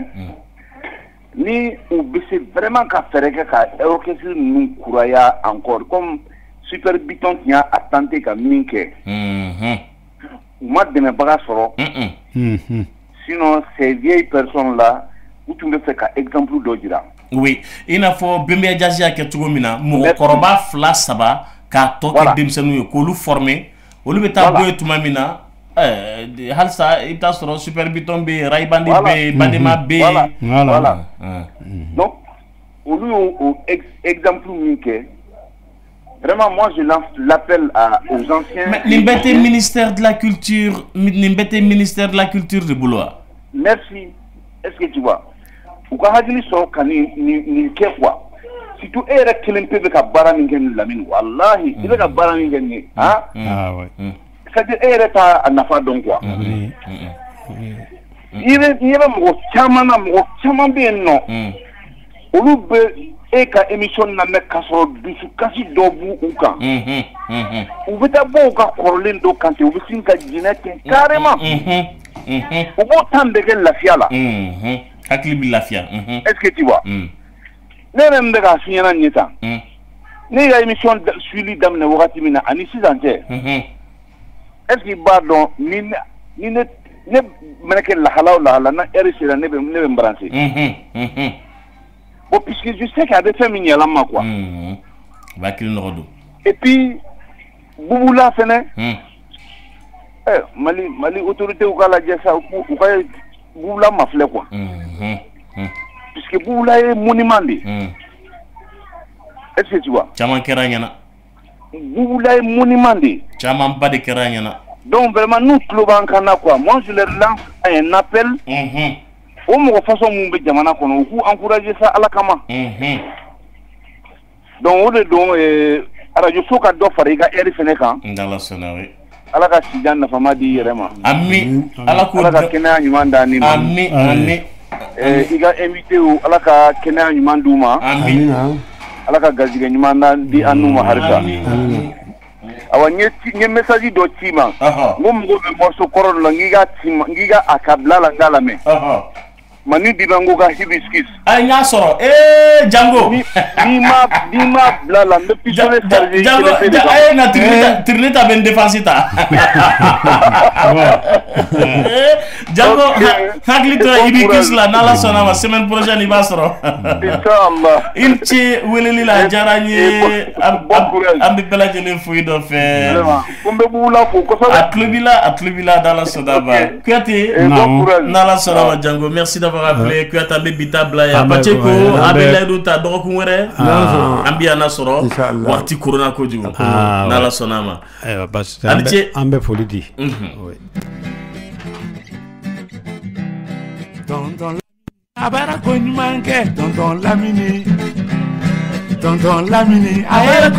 ni u bɛ se vraiment ka fɛɛrɛ kɛ ka orchestre ninnu kuraya encore, comme Super Biton tun y'a tenté ka min kɛ, u ma dɛmɛbaga sɔrɔ. Sinon ces vieilles personnes là, u tun bɛ fɛ ka exemple dɔ jira. Oui, i n'a fɔ Bembeya Jazz y'a kɛ cogo min na, mɔgɔkɔrɔba 2 3 k'a tɔ kɛ denmisɛnninw ye k'olu former, olu bɛ taa bɔ yen tuma min na. Halisa i bɛ taa sɔrɔ Super Biton bɛ yen, Raibandi bɛ yen, Badema bɛ yen. Voilà. Donc olu y'o exemple min kɛ, vraiment moi je lance l'appel aux anciens. Mais nin bɛɛ tɛ ministère de la culture, nin bɛɛ tɛ ministère de la culture de bolo wa? Merci. Est-ce que tu vois? U ka hakili sɔrɔ ka nin kɛ quoi. Surtout e yɛrɛ kelen pe bɛ ka baara min kɛ nin Lamini, walahi i bɛ ka baara min kɛ nin ye, han? Ah ouais. C'est-à-dire e yɛrɛ t'a nafa dɔn quoi. I bɛ mɔgɔ caman na, mɔgɔ caman bɛ yen nɔ, olu bɛ e ka émission lamɛn k'a sɔrɔ dusukasi dɔ b'u u kan. U bɛ taa bɔ u ka kɔrɔlen dɔ kan ten, u bɛ sin ka jinɛ ten carrément. U b'o temps bɛɛ kɛ lafiya la. Hakili bɛ lafiya. Est-ce que tu vois? Ne yɛrɛ min bɛ k'a f'i ɲɛna nin ye tan, ne ka émission suivi daminɛ wagati min na ani sisan cɛ. Est-ce que i b'a dɔn ni ne mana kɛ lahala o lahala, na heure sera ne bɛ n brancher. Bon, puisque je sais qu'a bɛ fɛn min yɛlɛ n ma quoi. U b'a hakili nɔgɔ don. Et puis Bubula fɛnɛ. Mali autorité u k'a lajɛ sa, u ka Bubula mafilɛ quoi. Puisque Bubula ye monument de ye. Est-ce que tu vois? Caman kɛra ɲɛna. Bubula ye monument de ye. Camanba de kɛra ɲɛna. Donc vraiment n'u tulo b'an kan na quoi, moi je leur lance un appel. O mɔgɔ façon mun bɛ jamana kɔnɔ, u k'u encourager sa Ala kama. Donc o de don, arajo so ka dɔ fara i ka heure fɛnɛ kan. N'Ala sɔnna, oui. Ala ka sijan nafama di i yɛrɛ ma. Ami. Ala k'o Ala ka kɛnɛya ɲuman d'an ni ma. Ami ami. I ka invité Ala ka kɛnɛya ɲuman d'u ma. Ami. Ala ka garijɛgɛ ɲuman di an n'u ma halisa. Awa n ye message dɔ ci ma. N ko mɔgɔw bɛ morceau kɔrɔ dɔ la n k'i ka ci ma n k'i ka a ka bila la n k'a lamɛn. Mani Dibango ka hibiscus. Ayi n y'a sɔrɔ Jango. N'i ma bila la n bɛ pistolet charger i Jango kelen pe de kan. A ye na Trinita bɛ n défense ta. Jango hakili to hibiscus la n'Ala sɔnna ma semaine prochaine i b'a sɔrɔ. Inchallah. I ni ce weleli la a diyara n ye. An bɛ bɛɛ lajɛlen fo i nɔfɛ. Vraiment ko n bɛ Bugula fo kosɛbɛ. A tulo b'i la a tulo b'i la n'Ala sɔnna ma. Kuyate n'Ala sɔnna ma Jango merci d'avoir appelé. Kuyate an bɛ bi ta bila yan. Pacheco an bɛ layidu ta dɔgɔkun wɛrɛ. An bɛ yan sɔrɔ waati korona kojugu. N'Ala sɔnna ma. Ayiwa basi tɛ an bɛ foli di. Tonton a baara ko ɲuman kɛ tonton Lamini. Tonton Lamini a ye.